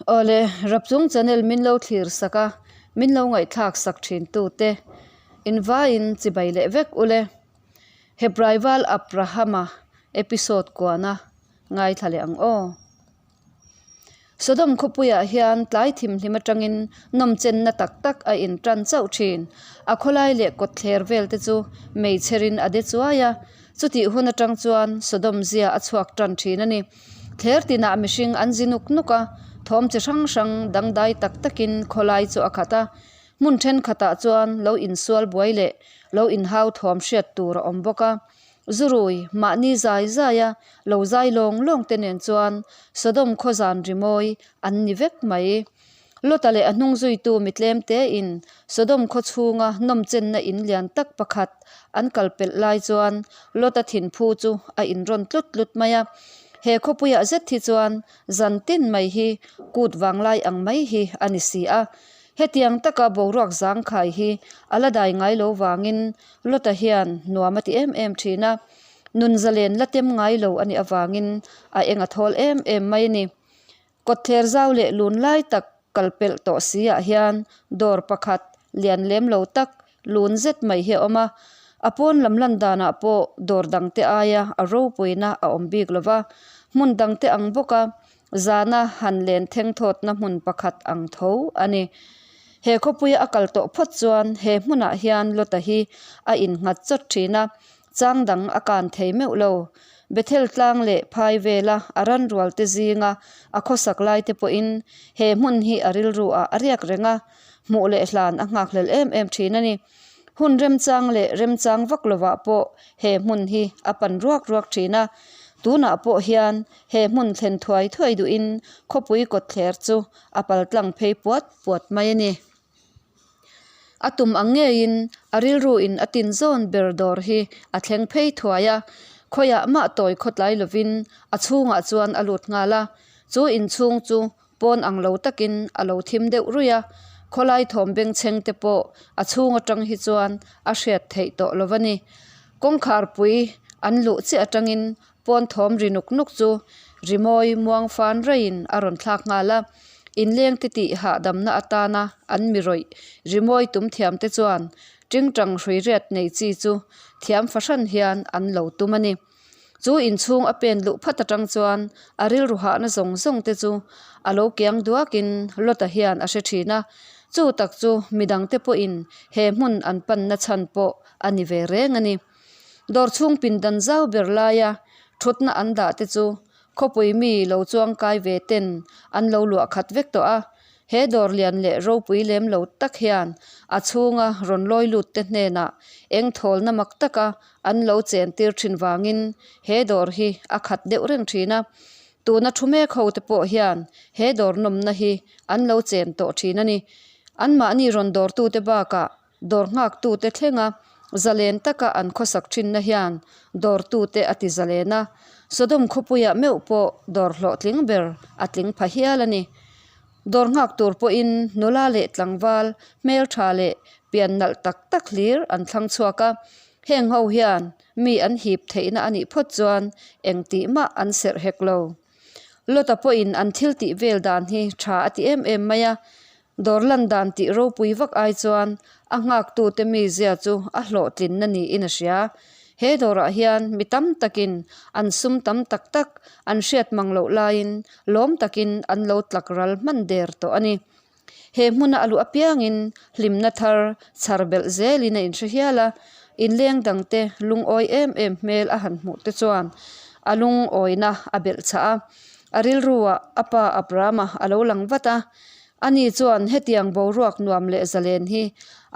Awle, Rapchung channel min lo thlir sak a, min lo ngaihthlak sak thin tu te invaiin chibai leh vek ule. Hebrai Val Abrahama episode kuana ngaithla leh ang aw. Sodom khawpuiah hian tlai thimhlim atangin nawmchenna tak tak a intan chauh thin. A khawlai leh kawtthler vel te chu meichherin a de chuai a, chutih hun atang chuan Sodom zia a chhuak tan thin a ni. Thler tinah mihring an zi nuk nuk a, thawm chi hrang hrang dangdai tak takin khawlai chu a khat a. Hmun thenkhatah chuan lo insual buai leh lo inhau thawm hriat tur a awm bawk a. Zurui, mahni zai zai a, lo zai lawng lawng te nen chuan Sodom khaw zan rimawi an ni vek mai. Lota leh a hnung zuitu mi tlem tein Sodom khaw chhunga nawmchenna in lian tak pakhat an kal pelh lai chuan Lota thinphu chu a inrawn tlut tlut mai a. He khawpuiah zet hi chuan zan tin mai hi kut vanglai ang mai hi a ni si a. Hetiang taka boruak zangkhai hi a la dai ngai lo vangin Lota hian nuam a ti em em thin a, nun zalen la tem ngai lo a nih avangin a eng a thawl em em mai a ni. Kawtthler zau leh lun lai tak kal pelh tawh si ah hian dawr pakhat lian lem lo tak lun zet mai hi a awm a, a pawn lam lan danah pawh dawr dangte aia a ropuina a awm bik lo va, hmun dangte ang bawka Zana han len thengthawtna hmun pakhat ang tho a ni. He khawpuia a kal tawh phawt chuan he hmunah hian Lota hi a innghat chawt thin a, chang dang a kan thei meuh lo. Bethel tlang leh phai vela a ran rualte zinga a khawsak laite pawhin he hmun hi a rilru ah a riak reng a, hmuh leh hlan a nghakhlel em em thin a ni. Hun remchang leh remchang vak lovah pawh he hmun hi a pan ruak ruak thin a, tunah pawh hian he hmun thlen thuai thuai duhin khawpui kawtthler chu a pal tlang phei puat puat mai a ni. A tum ang ngeiin a rilru in a tin zawn ber dawr hi a thleng phei thuai a, khawiah mah tawi khawtlai lovin a chhungah chuan a lut nghal a, chu inchhung chu Pawn ang lo takin a lo thim deuh ruih a, khawlai thawm bengchheng te pawh a chhung atang hi chuan a hriat theih tawh lo a ni. Kawngkhar pui an luh chiah atangin pawn thawm ri nuk nuk chu rimawi muang fan raiin a rawn thlak nghal a, inleng te tih hahdamna atana an mi rawih rimawi tum thiam te chuan tingtang hrui riat nei chi chu thiam fahran hian an lo tum a ni. Chu inchhung a pen luh phat atang chuan a rilru hahna zawng zawng te chu a lo kiang duakin Lota hian a hre thin a, chu tak chu midangte pawhin he hmun an panna chhan pawh a ni ve reng a ni. Dawr chhung pindan zau ber laia thutna an dah te chu khawpui mi lo chuang kai ve ten an lo luah khat vek tawh a, He dawr lian leh ropui lem lo tak hian a chhunga rawn lawi lut te hnenah eng thawlna mak taka an lo chen tir thin vangin he dawr hi a khat deuh reng thin a. Tuna thu mek ho te pawh hian he dawr nawmna hi an lo chen tawh thin a ni. Anmahni rawn dawrtute bakah dawr nghaktute thlenga zalen taka an khawsak thinna hian dawrtute a ti zalen a, Sodom khawpuiah meuh pawh dawr hlawhtling ber a tling pha hial a ni. Dawr nghak tur pawhin nula leh tlangval hmeltha leh pian nalh tak tak hlir an thlang chhuak a, heng ho hian mi an hip theihna a nih phawt chuan engtih mah an serh hek lo. Lota pawhin an thil tih vel dan hi tha a ti em em mai a, Dawr lan dan tih ropui vak ai chuan a nghaktute mizia chu a hlawhtlinna niin a hria. He dawrah hian mi tam takin an sum tam tak tak an hriat mang loh laiin lawm takin an lo tlak ral hman der tawh a ni. He hmuna a luh apiangin hlimna thar chhar belh zelin a inhre hial a, inleng dangte lungawi em em hmel a han hmuh te chuan a lungawina a belh chhah a. A rilruah a pa Abrahama a lo lang vat a, ani chuan hetiang boruak nuam leh zalen hi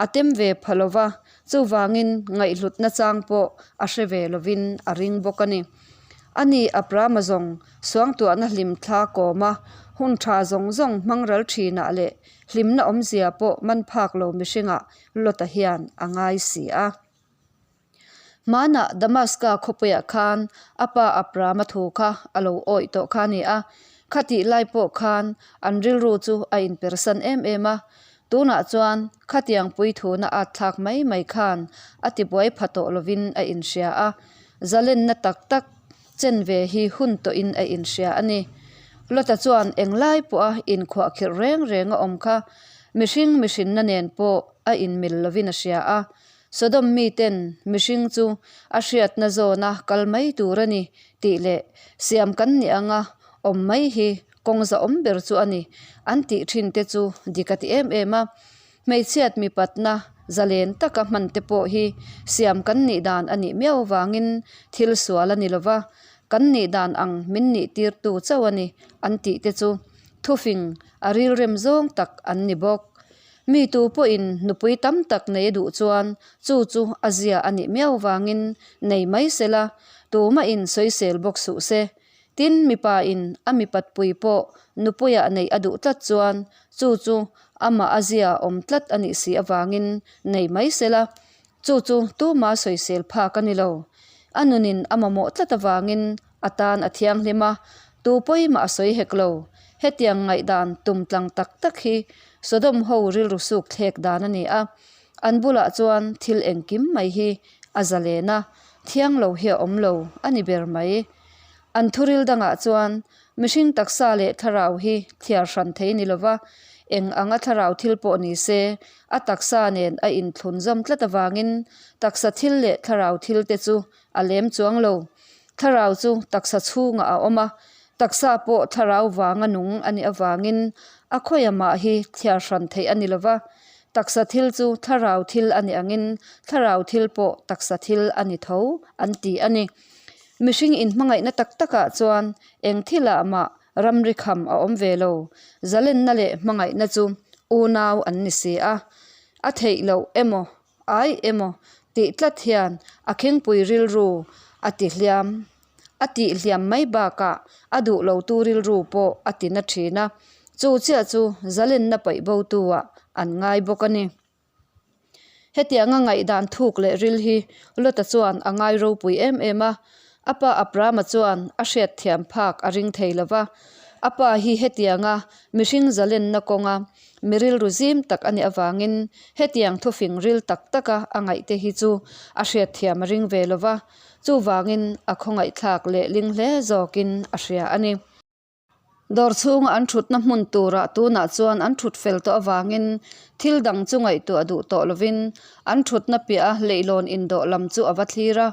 a tem ve pha lo va, chuvangin ngaihhlutna chang pawh a hre ve lovin a ring bawk a ni. Ani Abrahama zawng suangtuahna hlimthla kawma hun tha zawng zawng hmang ral thinah leh hlimna awmzia pawh man phak lo mihringah Lota hian a ngai si a. Hmanah Damaska khawpuiah khan a pa Abrahama thu kha a lo awih tawh kha a ni a, khatih lai pawh khan an rilru chu a inpersan em em a. Tunah chuan khatiang puithuna at thlak mai mai khan a tibuai pha tawh lovin a inhria a, zalenna tak tak chen ve hi hun tawhin a inhria a ni. Lota chuan englai pawha inkhuahkhirh reng reng a awm kha mihring mihrinna nen pawh a inmil lovin a hria a. Sodom miten mihring chu a hriatna zawna kal mai tur a ni tih leh siam kan nih anga awm mai hi kawng zahawm ber chu a ni an tih thin te chu dik a ti em em a. Hmeichhiat mipatna zalen taka hman te pawh hi siam kan nih dan a nih miau vangin thil sual a ni lo va, kan nih dan ang min nih tirtu chauh a ni an tih te chu thufing a rilrem zawng tak an ni bawk. Mi tu pawhin nupui tam tak nei a duh chuan chu chu a zia a nih miau vangin nei mai se la, tumahin sawisel bawk suh se. Tin, mipa in a mipatpui pawh nupuiah neih a duh tlat chuan chu chu amah a zia awm tlat a nih si avangin nei mai se la, chu chu tuma sawisel phak a ni lo. A nunin a mamawh tlat avangin a tan a thianghlim a, tu pawimah a sawi hek lo. Hetiang ngaihdan tum tlang tak tak hi Sodom ho rilru suk thlek dan a ni a, an bulah chuan thil engkim mai hi a zalen a, thiang lo hi a awm lo a ni ber mai. An thuril dangah chuan mihring taksa leh thlarau hi thliar hran thei ni lova, eng anga thlarau thil pawh ni se, a taksa nen a inthlun zawm tlat avangin taksa thil leh thlarau thil te chu a lem chuang lo. Thlarau chu taksa chhungah a awm a, taksa pawh thlarau vanga nung a nih avangin a khawi amah hi thliar hran theih a ni lova, taksa thil chu thlarau thil a nih angin thlarau thil pawh taksa thil a ni tho an ti a ni. Mihring inhmangaihna tak takah chuan eng thilah mah ramri kham a awm ve lo. Zalenna leh hmangaihna chu unau an ni si a. A theih loh emaw, ai emaw tih tlat hian a khengpui rilru a ti hliam a tih hliam mai bakah a duh lotu rilru pawh a ti na thin a. Chu chiah chu zalenna paih botu ah an ngai bawk a ni. Hetianga ngaihdan thuk leh ril hi Lota chuan a ngai ropui em em a. A pa Abrama chuan a hriatthiam phak a ring thei lo va. A pa hi hetianga mihring zalenna kawnga mi rilru zim tak a nih avangin hetiang thufing ril tak taka a ngaihte hi chu a hriatthiam a ring ve lo va. Chuvangin a khawngaihthlak leh ling hle zawkin a hria a ni. Dawr chhunga an thutna hmun turah tunah chuan an thut fel tawh avangin thil dang chu ngaihtuah duh tawh lovin an thutna piah a leihlawn indawh lam chu a va thlir a.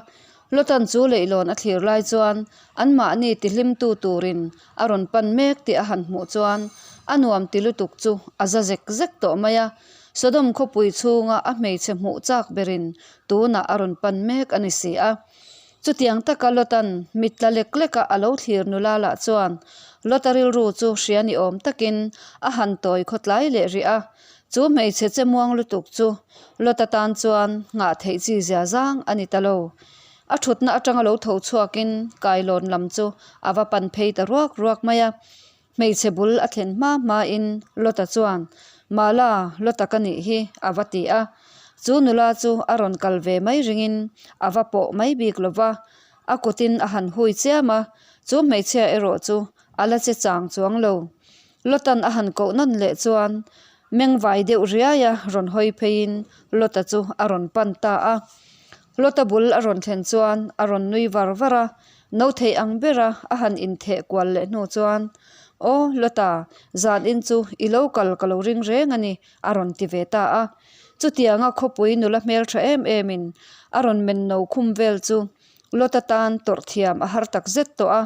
Lotan chu leihlawn a thlir lai chuan anmahni tihlimtu turin a rawn pan mek tih a han hmuh chuan a nuam ti lutuk chu a za zek zek tawh mai a. Sodom khawpui chhunga a hmeichhe hmuh chak berin tunah a rawn pan mek a ni si a. Chutiang taka Lotan mit tla lek leka a lo thlir nula lah chuan Lota rilru chu hria ni awm takin a han tawi khawtlai leh rih a. Chu hmeichhe che muang lutuk chu Lota tan chuan nghah theih chi zia zang a ni ta lo. A thutna atanga lo tho chhuakin kailawn lam chu a va pan phei ta ruak ruak mai a. Hmeichhe bul a thlen hma hmain Lota chuan, Mala, Lota ka nih hi, a va ti a. Chu nula chu a rawn kal ve mai ringin a va pawh mai bik lo va, a kutin a han hui chiam a, chu hmeichhia erawh chu a la che chang chuang lo. Lotan a han koh nawn leh chuan mengvai deuh riaia rawn hawi pheiin Lota chu a rawn pan ta a. Lota bul a rawn thlen chuan a rawn nui var var a, No theih ang bera a han intheh kual leh hnu chuan, Aw, Lota, zanin chu i lo kal ka lo ring reng a ni, a rawn ti ve ta a. Chutianga khawpui nula hmeltha em emin a rawn men no khum vel chu Lota tan tawrh thiam a har tak zet tawh a.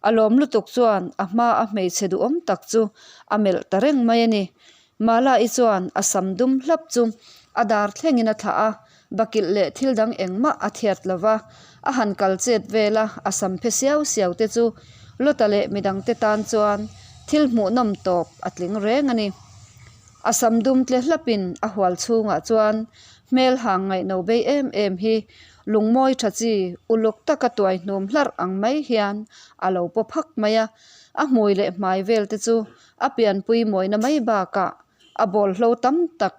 A lawm lutuk chuan a hma a hmeichhe duhawm tak chu a melh ta reng mai a ni. Mala-i chuan a sam dum hlap chu a dar thlengin a thlah a, bakilh leh thil dang engmah a thiat lo va, a han kal chet vel a, a sam phe siau siau te chu Lota leh midangte tan chuan thil hmuhnawm tawp a tling reng a ni. A sam dum tle hlapin a hual chhungah chuan hmel hang ngaihno bei em em hi lungmawi tha chi uluk taka tuai hnum hlarh ang mai hian a lo paw phak mai a, a hmui leh hmai vel te chu A pianpui mawina mai bakah a bawlhlo tam tak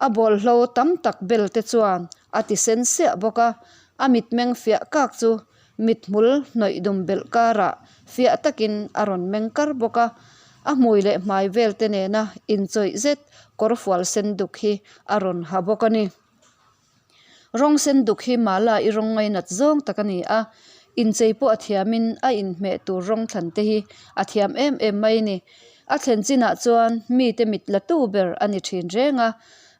a bawlhlo tam tak bel te chuan a ti sen siah bawk a, a mitmeng fiah kak chu mithmul hnawih dum belh karah fiah takin a rawn meng kar bawk a, a hmui leh hmai vel te nena inchawih zet kawr fual sen duk hi a rawn ha bawk a ni. Rawng sen duk hi Mala i rawng ngainat zawng tak a ni a. Inchei pawh a thiamin a inhmeh tur rawng thlan te hi a thiam em em mai a ni. A thlen chinah chuan mite mit la tu ber a ni thin reng a,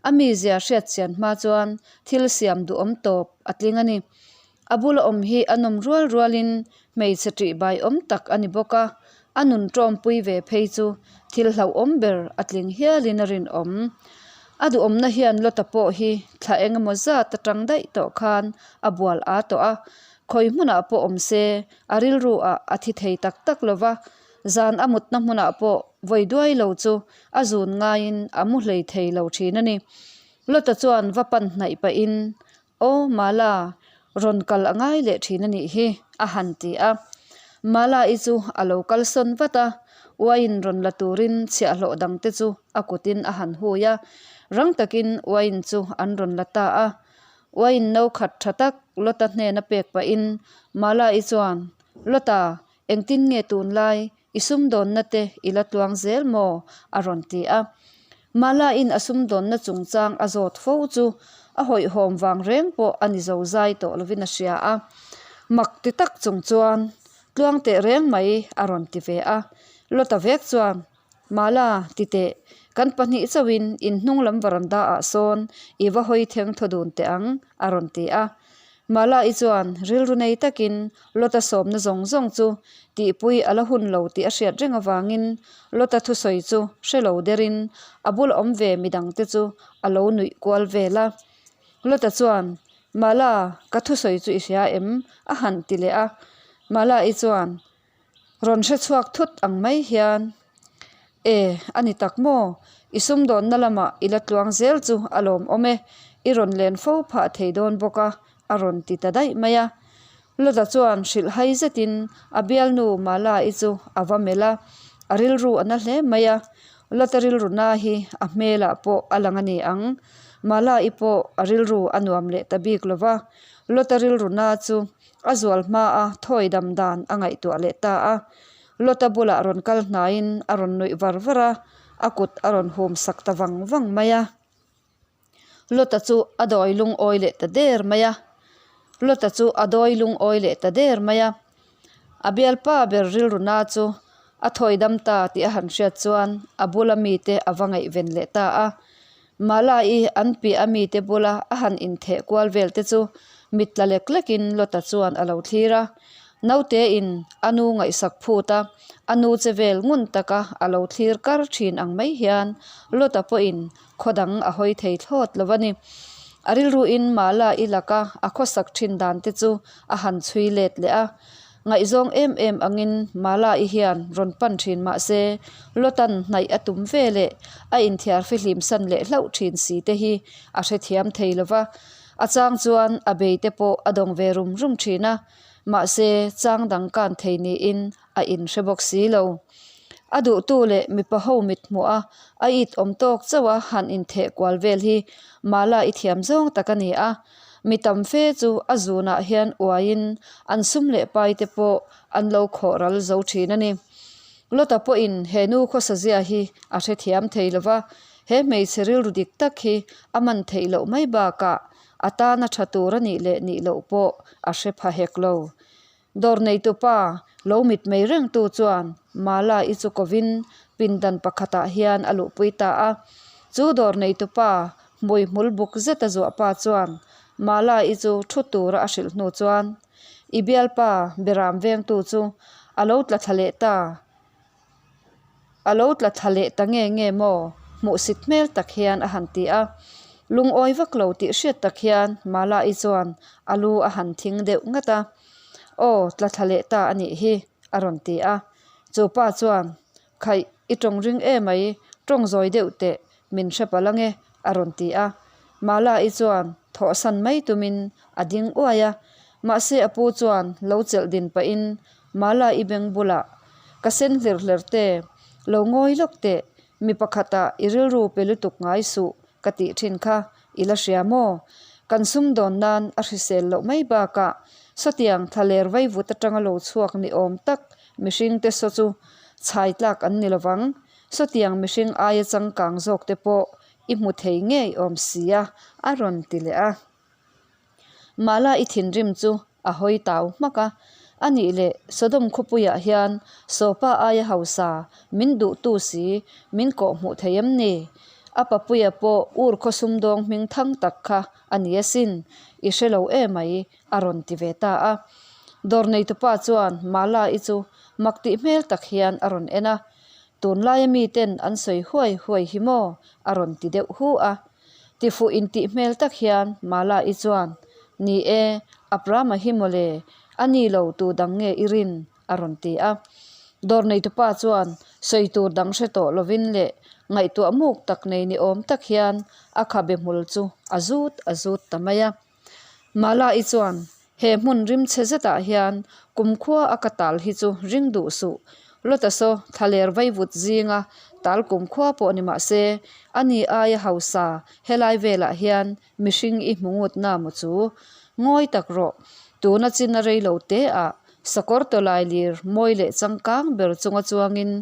a mizia hriat chian hma chuan thil siam duhawm tawp a tling a ni. A bula awm hi a nawm rual rualin hmeichhe ṭih bai awm tak a ni bawk a, a nun ṭawmpui ve phei chu thil hlauhawm ber a tling hialin a rinawm. A duhawmna hian Lota pawh hi thla eng emaw zat aṭang daih tawh khan a bual aa tawh a, khawi hmunah pawh awm se a rilru ah a thi thei tak tak lo va, zan a mutna hmunah pawh vawi duai lo chu a zun ngaiin a mu hlei thei lo ṭhin a ni. Lota chuan va pan hnaih pahin Aw Mala, rawn kal a ngai leh thin a nih hi, a han ti a. Mala-i chu a lo kal sawn vat a, uaiin rawn la turin chhiahhlawh dangte chu a kutin a han hui a. Rang takin uaiin chu an rawn la ta a. Uaiin no khat tha tak Lota hnena pek pahin Mala-i chuan, Lota, engtin nge tunlai I sumdawnna te i la tluang zel maw? a rawn ti a. Mala-in a sumdawnna chungchang a zawt fo chu a hawihhawm vang reng pawh a ni zo zai tawh lovin a hria a. Mak ti tak chung chuan, Tluang teh reng mai a rawn ti ve a. Lota vek chuan, Mala, ti teh, kan pahnih chauhin in hnung lam varanda ah sawn i va hawi theng thaw dun teh ang a rawn ti a. Mala-i chuan rilru nei takin Lota sawmna zawng zawng chu tihpui a la hun lo tih a hriat reng avangin Lota thusawi chu hre lo derin a bula awm ve midangte chu a lo nuih kual vel a. Lota chuan, Mala, ka thusawi chu i hria em? a han ti leh a. Mala-i chuan, Rawn hre chhuak thut ang mai hian, E, a ni tak maw? I sumdawnna lamah i la tluang zel chu a lawmawm e, i rawn len fo phah thei dawn bawk a, a rawn ti ta daih mai a. Lota chuan hrilh hai zetin a bialnu Mala-i chu a va melh a, a rilru a na hle mai a. Lota rilru na hi a hmelah pawh a lang a ni ang. Mala-i pawh a rilru a nuam leh ta bik lo va. Lota rilru na chu A zual hmaa thawi dam dan a ngaihtuah leh ta a. Lota bulah rawn kal hnaiin a rawn nuih var var a, a kut a rawn hum sak ta vang vang mai a. Lota chu a dawi lungawi leh ta der mai a. Lota chu a dawi lungawi leh ta der mai a. A bialpa ber rilru na chu a thawi dam ta tih a han hriat chuan a bula mite a va ngaihven leh ta a. Mala-i an piah a mite bula a han intheh kual vel te chu mit tla lek lekin Lota chuan a lo thlir a. Naute-in a nu ngaihsak phut a, a nu che vel ngun taka a lo thlir kar thin ang mai hian Lota pawhin khaw dang a hawi thei thlawt lo a ni. A rilruin Mala-i laka a khawsak thin dan te chu a han chhui let leh a. Ngaihzawng em em angin Mala-i hian rawn pan thin mah se, Lotan hnaih a tum ve leh a inthiar fihlim san leh hlauh thin si te hi a hrethiam thei lo va. A chang chuan a bei te pawh a dawng ve rum rum thin a, mahse chang dang kan thei niin a inhre bawk si lo. A duhtu leh mipa ho mit hmuh a, a it awm tawk chauh a han intheh kual vel hi Mala-i thiam zawng tak a ni a. Mi tam fe chu a zunah hian uaiin an sum leh pai te pawh an lo khawh ral zo thin a ni. Lota pawhin he nu khawsa zia hi a hrethiam thei lo va, he hmeichhe rilru dik tak hi a man theih loh mai bakah a tana tha tur a nih leh nih loh pawh a hre pha hek lo. Dawr neitupa lo mit mai rengtu chuan Mala i chu kovin pindan pakhatah hian a luhpui ta a. Chu dawr neitupa hmui hmul buk zeta zuahpa chuan Mala i chu thu tura a hrilh hnu chuan I bialpa beram vengtu chu a lo tla thla leh ta. A lo tla thla leh ta nge nge maw? Hmuhsit hmel tak hian a han ti a. Lungawi vak lo tih hriat tak hian Mala-i chuan a lu a han thing deuh ngat a. Aw, tla thla leh ta a nih hi, a rawn ti a. Chu pa chuan, Khaih, i tawng ring emai, tawng zawi deuh teh, min hre palh ange, a rawn ti a. Mala-i chuan thawhsan mai tumin a ding uai a. Mahse a pu chuan lo chelh din pahin Mala i beng bulah ka sen hlir hler te, lo ngawi lawk teh, mi pakhatah i rilru pe lutuk ngai suh ka tih thin kha i la hria maw? Kan sumdawn nan a hrisel loh mai bakah sawtiang thlaler vaivut atanga lo chhuak ni awm tak mihringte saw chu chhai tlak an ni lovang, sawtiang mihring aia changkang zawk te pawh i hmu thei ngei awm sia a rawn ti leh a. Mala i thinrim chu a hawi tau hmak a. A nih leh, Sodom khawpuiah hian Sawpa aia hausa min duhtu si min kawh hmuh thei em ni? A papuia pawh ur khaw sumdawng hming thang tak kha a ni asin, i hre lo emai, a rawn ti ve ta a. Dawr neitupa chuan Mala-i chu mak tih hmel tak hian a rawn en a, Tunlaia miten an sawi huai huai hi maw? a rawn ti deuh hu a. Tifuh intih hmel tak hian Mala-i chuan, Ni e, Abraham-a hi mawle, a ni lo tu dang nge i rin? a rawn ti a. Dawr neitupa chuan sawi tur dang hre tawh lovin leh ngaihtuah muk tak nei ni awm tak hian a khabe hmul chu a zut a zut ta mai a. Mala-i chuan, He hmun rimchhe zetah hian kumkhua a ka tal hi chu ring duh suh. Lota saw thlaler vaivut zinga tal kumkhua pawh ni mah se, a ni aia hausa helai velah hian mihring i hmu ngut na maw chu? Ngawi tak rawh. Tuna chin a rei lo te ah sakawr tawlai lir mawi leh changkang ber chunga chuangin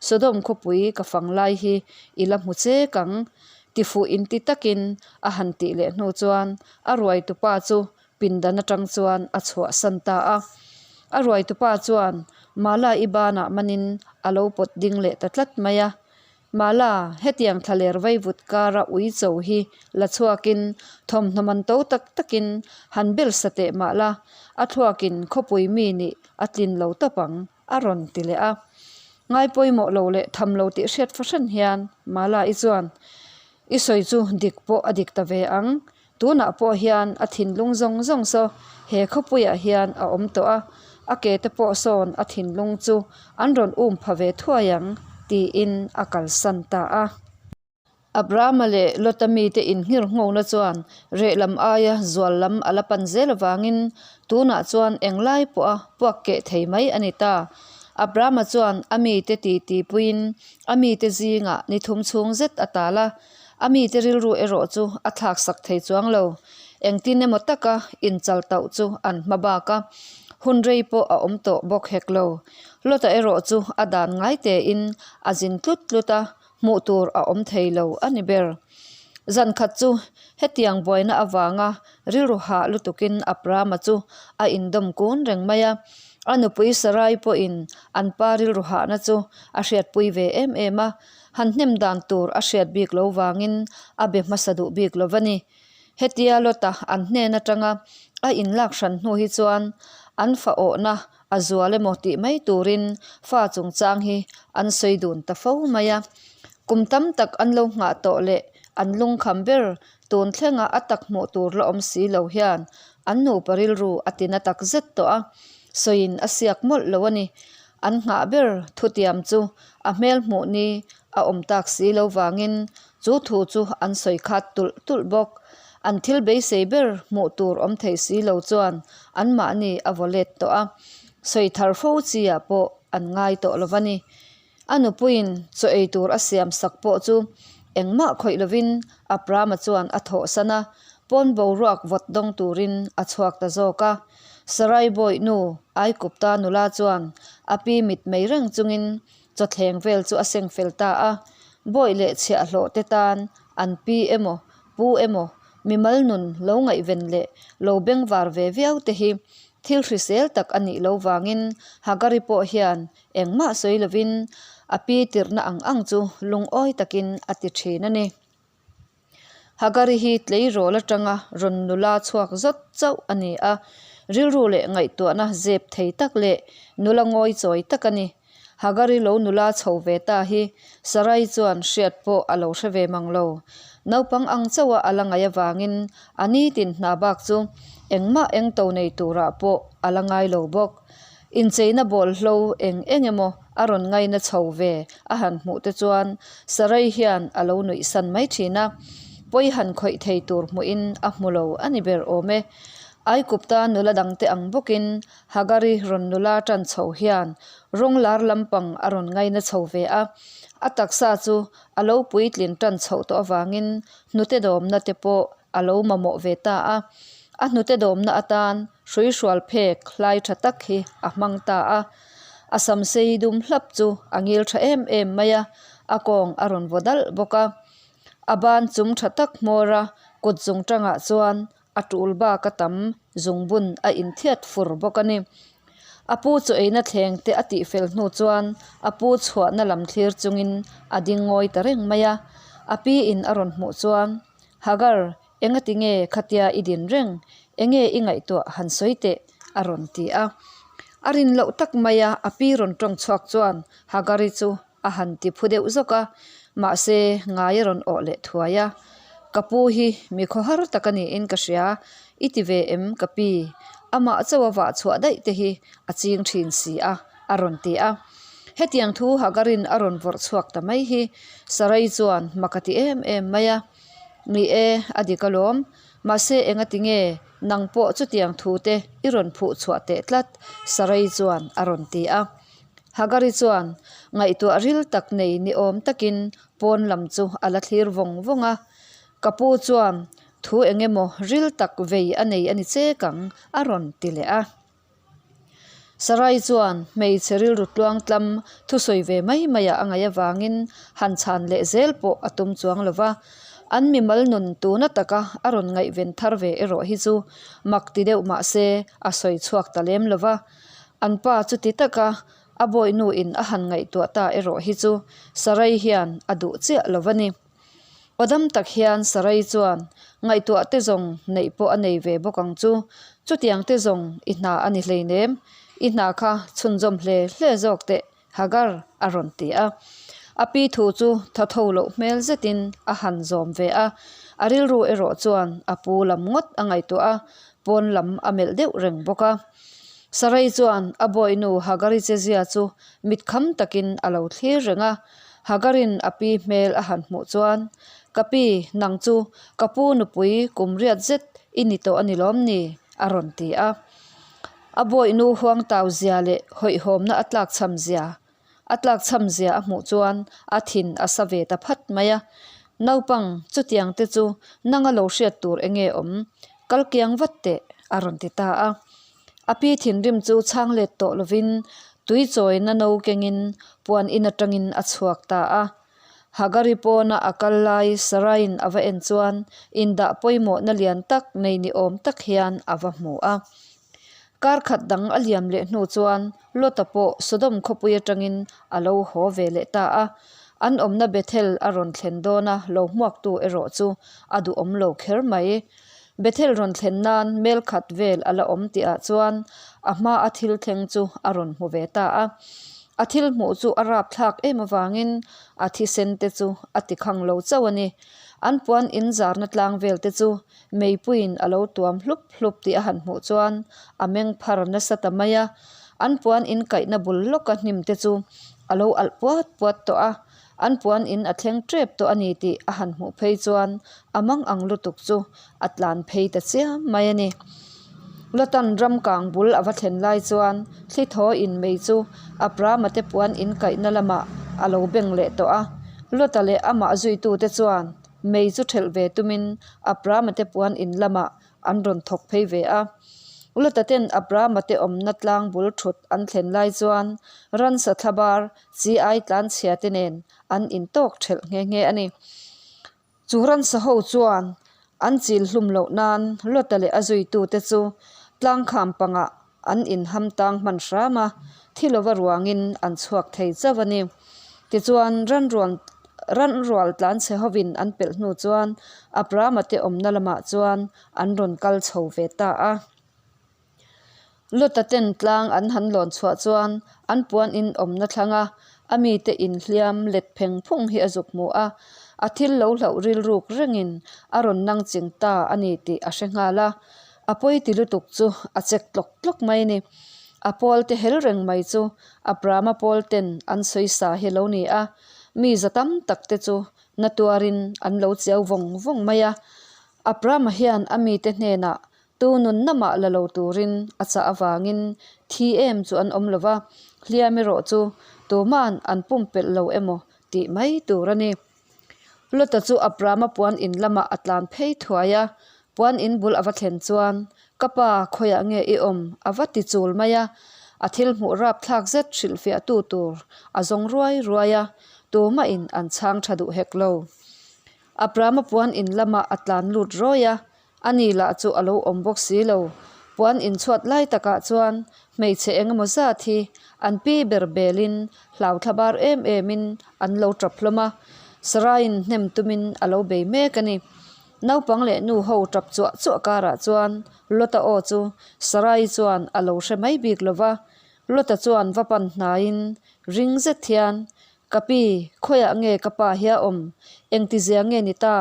Sodom khawpui ka fang lai hi i la hmu chek ang. Tifuh inti takin a han tih leh hnu chuan a ruaitupa chu pindan atang chuan a chhuahsan ta a. A ruaitupa chuan Mala i banah manin a lo pawt ding leh ta tlat mai a. Mala, hetiang thlaler vaivut kara ui cho hi la chhuakin thawmhnaw man to tak takin han bel sa teh mah la, a thluakin khawpui mi nih a tlin lo tawp ang, a rawn ti leh a. Ngai pawimawh lo leh tham lo tih hriat fahran hian Mala-i chuan, I sawi chu dik pawh a dik ta ve ang. Tunah pawh hian a thinlung zawng zawng saw he khawpuiah hian a awm tawh a, a ke te pawh sawn a thinlung chu an rawn um pha ve thuai ang, tiin a kalsan ta a. Abrahama leh Lota mite inhngir nghawna chuan reh lam aia zual lam a la pan zel avangin tunah chuan englai pawha puak keh thei mai a ni ta. Abrahama chuan a mite titi puiin a mite zingah ni thum chhung zet a tal a, a mite rilru erawh chu a thlak sak thei chuang lo. Engtin emaw taka inchal tauh chu an hma bak a, hun rei pawh a awm tawh bawk hek lo. Lota erawh chu a dan ngai tein a zin tlut tlut a, hmuh tur a awm thei lo a ni ber. Zan khat chu hetiang buaina avanga rilru hah lutukin Abrama chu a indawm kun reng mai a. A nupui Sarai pawhin an pa rilru hahna chu a hriatpui ve em em a, han hnem dan tur a hriat bik lo vangin a be hmasa duh bik lo va ni. Hetia Lota an hnen atanga a inlak hran hnu hi chuan an fa awhna A zual emaw tih mai turin fa chungchang hi an sawi dun ta fo mai a. Kum tam tak an lo nghah tawh leh an lungkham ber tun thlenga a tak hmuh tur la awm si lo hian an nupa rilru a ti na tak zet tawh a, sawiin a siak mawlh lo a ni. An nghah ber thutiam chu a hmel hmuh ni a awm tak si lo vangin chu thu chu an sawi khat tulh tulh bawk. An thil beisei ber hmuh tur awm thei si lo chuan anmahni a vaw let tawh a, sawi thar fo chi ah pawh an ngai tawh lo va ni. A nupuiin chaw ei tur a siam sak pawh chu engmah khawih lovin Abrahama chuan a thawhsan a, pawn boruak vawt dawng turin a chhuak ta zawk a. Sarai bawih nu Aikupta nula chuan a pi mitmei reng chungin chawthleng vel chu a seng fel ta a, bawih leh chhiahhlawh te tan an pi emaw pu emaw mimal nun lo ngaihven leh lo bengvar ve viau te hi thil hrisel tak a nih lo vangin Hagari pawh hian engmah sawi lovin a pi tirhna ang ang chu lungawi takin a ti thin a ni. Hagari hi tleirawl atanga rawn nula chhuak zawt chauh a ni a, rilru leh ngaihtuahna zep thei tak leh nula ngawi chawi tak a ni. Hagari lo nula chho ve ta hi Sarai chuan hriat pawh a lo hre ve mang lo. Naupang ang chauha a la ngaih avangin a nitin hna bak chu engmah eng to nei turah pawh a la ngai lo bawk. Incheina bawlhlo eng eng emaw a rawn ngaina chho ve a han hmuh te chuan Sarai hian a lo nuih san mai thin a, pawi han khawih thei tur hmuhin a hmu lo a ni ber awm e. Aikupta nula dangte ang bawkin Hagari rawn nula tan chho hian rawng lar lampang a rawn ngaina chho ve a, a taksa chu a lo puitlin tan chhoh tawh avangin hnute dawmna te pawh a lo mamawh ve ta a. A hnute dawmna atan hruihrual phek hlai tha tak hi a hmang ta a. A sam sei dum hlap chu a ngil tha em em mai a, a kawng a rawn vaw dalh bawk a. A ban chum tha tak hmawr a, kut zung tangah chuan a tul bak a tam zungbun a inthiat fur bawk a ni. A pu chaw eina thleng te a tihfel hnu chuan a pu chhuahna lam thlir chungin a ding ngawi ta reng mai a. A pi in a rawn hmuh chuan, Hagar, engati nge khatia i din reng? Enge i ngaihtuah han sawi teh? a rawn ti a. A rin loh tak maia a pi rawn tawng chhuak chuan Hagari chu a han ti phu deuh zawk a, mahse ngai a rawn awh leh thuai a. Ka pu hi mi khawhar tak a niin ka hria, i ti ve em ka pi? Amah chauh a vah chhuah daih te hi a ching thin si a, a rawn ti a. Hetiang thu Hagarin a rawn vawrh chhuak ta mai hi Sarai chuan mak a ti em em mai a. Ni e, a dik alawm. Mahse engati nge nang pawh chutiang thu te i rawn phuh chhuah teh tlat? Sarai chuan a rawn ti a. Hagari chuan ngaihtuah ril tak nei ni awm takin pawn lam chu a la thlir vawng vawng a. Ka pu chuan thu eng emaw ril tak vei a nei a ni chek ang a rawn ti leh a. Sarai chuan hmeichhe rilru tluang tlam thusawi ve mai maiah a ngaih avangin han chhan leh zel pawh a tum chuang lo va. An mimal nun tuna taka a rawn ngaihven thar ve erawh hi chu mak ti deuh mah se a sawi chhuak ta lem lo va. An pa chuti taka a bawihnuin a han ngaihtuah ta erawh hi chu Sarai hian a duh chiah lo va ni. Awdam tak hian Sarai chuan ngaihtuah te zawng neih pawh a nei ve bawk ang chu. Chutiang te zawng i hna a ni hleinem. I hna kha chhunzawm hle hle zawk teh Hagar a rawn ti a. A pi thu chu tha tho loh hmel zetin a han zawm ve a. A rilru erawh chuan a pu lam ngawt a ngaihtuah a, pawn lam a melh deuh reng bawk a. Sarai chuan a bawihnu Hagari chezia chu mitkham takin a lo thlir reng a. Hagarin a pi hmel a han hmuh chuan, Ka pi, nang chu ka pu nupui kum riat zet i ni tawh a ni lawm ni? a rawn ti a. A bawihnu huang tau zia leh hawihhawmna a tlakchham zia a tlakchham zia a hmuh chuan a thin a sa ve ta phat mai a. Naupang, chutiang te chu nanga lo hriat tur enge awm? Kal kiang vat teh, a rawn ti ta a. A pi thinrim chu chhang let tawh lovin tui chawina no kengin puan in atangin a chhuak ta a. Hagari pawna a kal lai Saraiin a va en chuan indah pawimawhna lian tak nei ni awm tak hian a va hmu a. Kar khat dang a liam leh hnu chuan Lota pawh Sodom khawpui atangin a lo haw ve leh ta a. An awmna Bethel a rawn thlen dawna lo hmuaktu erawh chu a duhawm lo kher mai. Bethel rawn thlen nan mel khat vel a la awm tihah chuan a hma a thil thleng chu a rawn hmu ve ta a. A thil hmuh chu a rapthlak em avangin a thisen te chu a ti khang lo chauh a ni. An puan in zarna tlang vel te chu meipuiin a lo tuam hlup hlup tih a han hmuh chuan a meng phar nasa ta mai a. An puan in kaihna bul lawka hnim te chu a lo alh puat puat tawh a. An puan in a thleng tep tawh a ni tih a han hmuh phei chuan a mang ang lutuk chu a tlan phei ta chiam mai a ni. Lotan ram kang bul a va thlen lai chuan thli thaw in mei chu Abrahama te puan in kaihna lamah a lo beng leh tawh a. Lota leh amah zuitute chuan mei chu thelh ve tumin Abrahama te puan in lamah an rawn thawk phei ve a. Lota ten Abrahama te awmna tlang bul thut an thlen lai chuan ransa thlabar chi ai tlanchhia te nen an intawk thelh nghe nghe a ni. Chu ransa ho chuan an chil hlum loh nan Lota leh a zuitute chu tlangkham pangah an inham tang hman hram a, thi lova ruangin an chhuak thei chauh a ni. Tichuan, ranrual ranrual tlanchhe hovin an pelh hnu chuan Abrahama te awmna lamah chuan an rawn kal chho ve ta a. Lota ten tlang an han lawn chhuah chuan an puan in awmna thlang a, a mite inhliam let pheng phung hi a zuk hmu a, a thil lo hlauh rilruk rengin a rawn nang ching ta a ni tih a hre nghal a. A pawi ti lutuk chu a chek tlawk tlawk mai a ni. A pawl te hel reng mai chu Abrahama pawl ten an sawi sa hi lo ni a, mi za tam tak te chu na tuarin an lo chiau vawng vawng mai a. Abrahama hian a mite hnenah tu nunna mah la lo turin a chah avangin thi em chu an awm lo va, hliam erawh chu tuman an pumpelh lo emaw tih mai tur a ni. Lota chu Abrahama puan in lamah a tlan phei thuai a, puan in bul a va thlen chuan, Ka pa, khawiah nge i awm? a va ti chul mai a. A thil hmuh rapthlak zet hrilhfiahtu tur a zawng ruai ruai a, tumahin an chhang tha duh hek lo. Abrahama puan in lamah a tlan lut rawi a, Ani lah chu a lo awm bawk si lo. Puan inchhuat lai takah chuan hmeichhe eng emaw zat hi an pi ber belin hlau thla bar em emin an lo tap hlawm a, Saraiin hnem tumin a lo bei mek a ni. Naupang leh nu ho tap chuah chuah karah chuan Lota aw chu Sarai chuan a lo hre mai bik lo va, Lota chuan va pan hnaiin ring zet hian, Ka pi, khawiah nge ka pa hi a awm? Engtizia nge ni ta?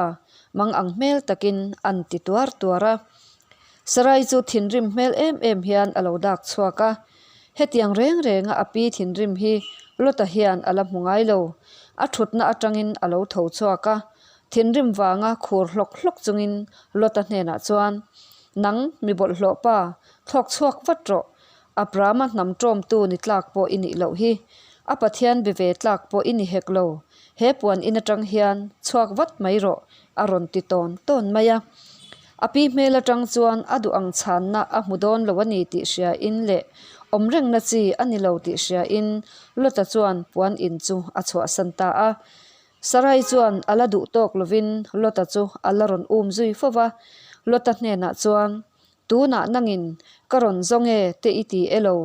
Mang ang hmel takin an ti tuar tuar a. Sarai chu thinrim hmel em em hian a lo dak chhuak a. Hetiang reng renga a pi thinrim hi Lota hian a la hmu ngai lo. A thutna atangin a lo tho chhuak a. Thinrim vanga khur hlawk hlawk chungin Lota hnenah chuan, Nang, mi bawlhhlawh pa, thlawk chhuak vat rawh. Abrahama hnam ṭawmtu ni tlak pawh i nih loh hi. A Pathian be ve tlak pawh i ni hek lo. He puan in aṭang hian chhuak vat mai rawh, a rawn ti tawn tawn mai a. A pi hmel aṭang chuan a duh ang chhanna a hmu dawn lo a ni tih hria in leh awm rengna chi a ni lo tih hria in Lota chuan puan in chu a chhuahsan ta a. Sarai chuan a la duh tawk lovin Lota chu a la rawn um zui fo va. Lota hnenah chuan Tunah nangin ka rawn zawng e te i ti elo?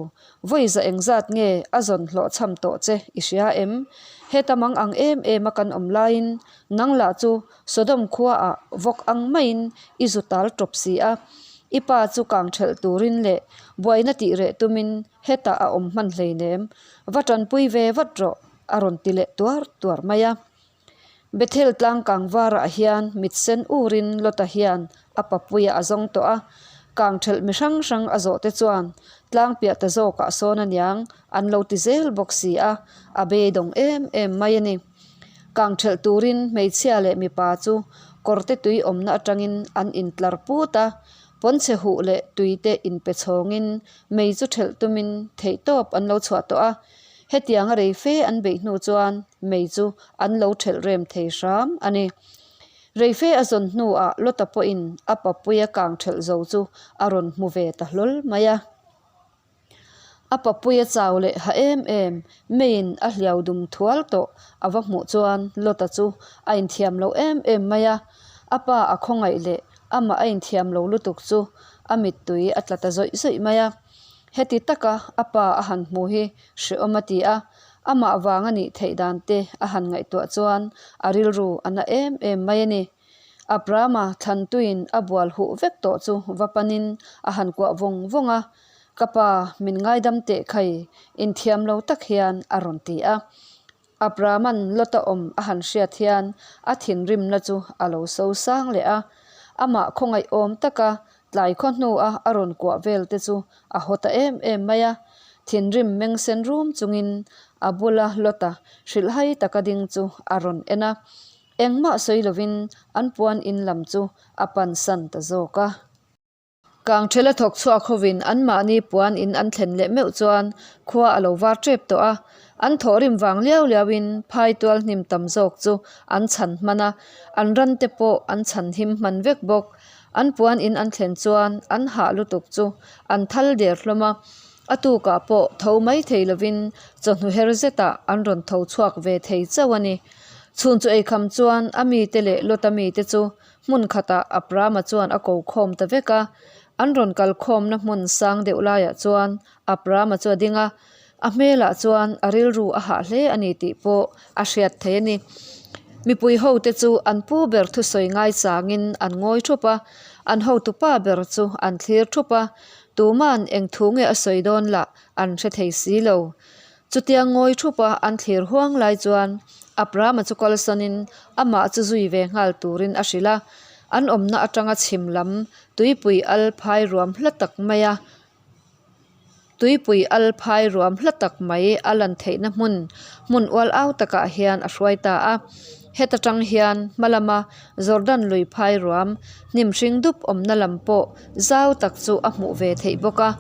Vawi za engzat nge a zawn hlawhchham tawh che i hria em? Heta mang ang em em a kan awm laiin nang lah chu Sodom khuaah vawk ang maiin i zu tal tawp si a. I pa chu kang thelh turin leh buaina tih reh tumin hetah a awm hman hleinem. Va tanpui ve vat rawh a rawn ti leh tuar tuar mai a. Bethel tlang kang varah hian mit sen urin Lota hian a papuia a zawng tawh a, kang thelh mi hrang hrang a zawh te chuan tlang piah ta zawkah sawn aniang an lo ti zel bawk si a, a beidawng em em mai a ni. Kang thelh turin hmeichhia leh mipa chu kawrte tui awmna atangin an intlar put a, pawnchhe huh leh tui te inpe chhawngin mei chu thelh tumin theihtawp an lo chhuah tawh a, hetianga rei fe an beih hnu chuan mei chu an lo thelh rem thei hram a ni. Reife a zawn hnuah Lota pawhin a papuia kang thelh zo chu a rawn hmu ve ta hlawl mai a. A papuia chau leh ha em em, meiin a hliau dum thual tawh a va hmuh chuan Lota chu a inthiam lo em em mai a. A pa a khawngaih leh amah a inthiam lo lutuk chu a mittui a tla ta zawih zawih mai a. Heti taka a pa a han hmu hi hrehawm a ti a, Amah vang a nih theih dan te a han ngaihtuah chuan a rilru a na em em mai a ni. Abrahama thlantuin a bual huh vek tawh chu va panin a han kuah vawng vawng a, Ka pa, min ngaidam teh khai, inthiam lo tak hian a rawn ti a. Abrahama'n Lota awm a han hriat hian a thinrimna chu a lo so sang leh a. Amah khawngaihawm taka Tlai khaw hnua a rawn kuah vel te chu a haw ta em em mai a, thinrim meng sen rum chungin a bula Lota hrilhhai taka ding chu a rawn en a, engmah sawi lovin an puan in lam chu a pansan ta zawk a. Kangthela thawk chhuak hovin anmahni puan in an thlen leh meuh chuan khua a lo var tep tawh a, an thawhrim vang liau liauin phai tual hnim tam zawk chu an chhan hman a, an ran te pawh an chhan him hman vek bawk. An puan in an thlen chuan an hah lutuk chu an thal der hlawm a, a tukah pawh tho mai thei lovin chawhnu her zetah an rawn tho chhuak ve thei chauh a ni. Chhun chu eikham chuan a mite leh Lota mite chu hmun khatah Abrama chuan a ko khawm ta vek a, an rawn kal khawmna hmun sang deuh laiah chuan Abrama chu a ding a, A hmelah chuan a rilru a hah hle a ni tih pawh a hriat thei a ni. Mipui ho te chu an pu ber thusawi ngaichangin an ngawi thup a, an hotu pa ber chu an thlir thup a, tuman eng thu nge a sawi dawn lah an hre thei si lo. Chutiang ngawi thup a an thlir huang lai chuan Abrahama chu kalsawnin amah chu zui ve nghal turin a hrilh a, an awmna atanga chhim lam tuipui al phai ruam hla tak mai a Tuipui al phai ruam hla tak mai a lan theihna hmun hmun ual au takah hian a hruai ta a. Heta tang hian hma lama Jordan lui phai ruam hnim hring dup awmna lam pawh zau tak chu a hmuh ve theih bawk a.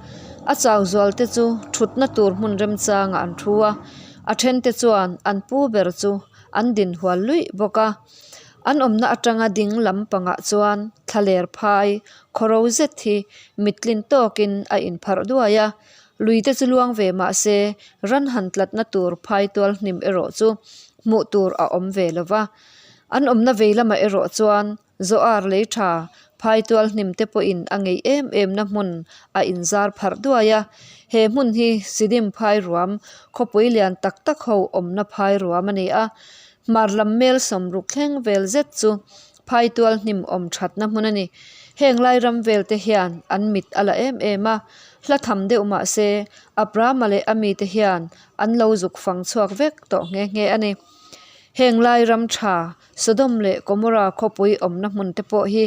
A chau zual te chu thutna tur hmun remchangah an thu a, a then te chuan an pu ber chu an din hual luih bawk a. An awmna atanga ding lam pangah chuan thlaler phai khawro zet hi mittlin tawkin a inpharh duai a, lui te chu luang ve mah se ran han tlatna tur phai tual hnim erawh chu hmuh tur a awm ve lo va. An awmna vei lamah erawh chuan Zoar lei tha. Phaitual hnim te pawhin a ngeih em em na hmun a inzar pharh duai a. He hmun hi Sidim phai ruam khawpui lian tak tak ho awmna phai ruam a ni a. Hmar lam mel sawmruk thleng vel zet chu phaitual hnim awm thatna hmun a ni. Heng lai ram vel te hian an mit a la em em a, hla tham deuh mah se Abrahama leh a mite hian an lo zuk fang chhuak vek tawh nghe nghe a ni. Heng lai ram tha Sodom leh Gomorrah khawpui awmna hmun te pawh hi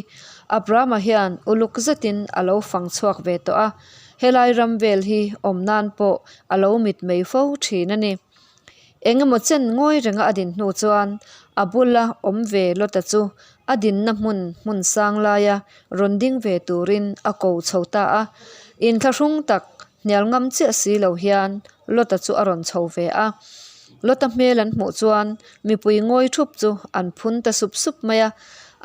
Abrahama hian uluk zetin a lo fang chhuak ve tawh a, helai ram vel hi awm nan pawh a lo mitmei fo thin a ni. Eng emaw chen ngawi renga a din hnu chuan a bula awm ve Lota chu a dinna hmun hmun sang laia rawn ding ve turin a ko chho ta a. Inthlahrung tak hnial ngam chiah si lo hian Lota chu a rawn chho ve a. Lota hmel an hmuh chuan mipui ngawi thup chu an phun ta sup sup mai a.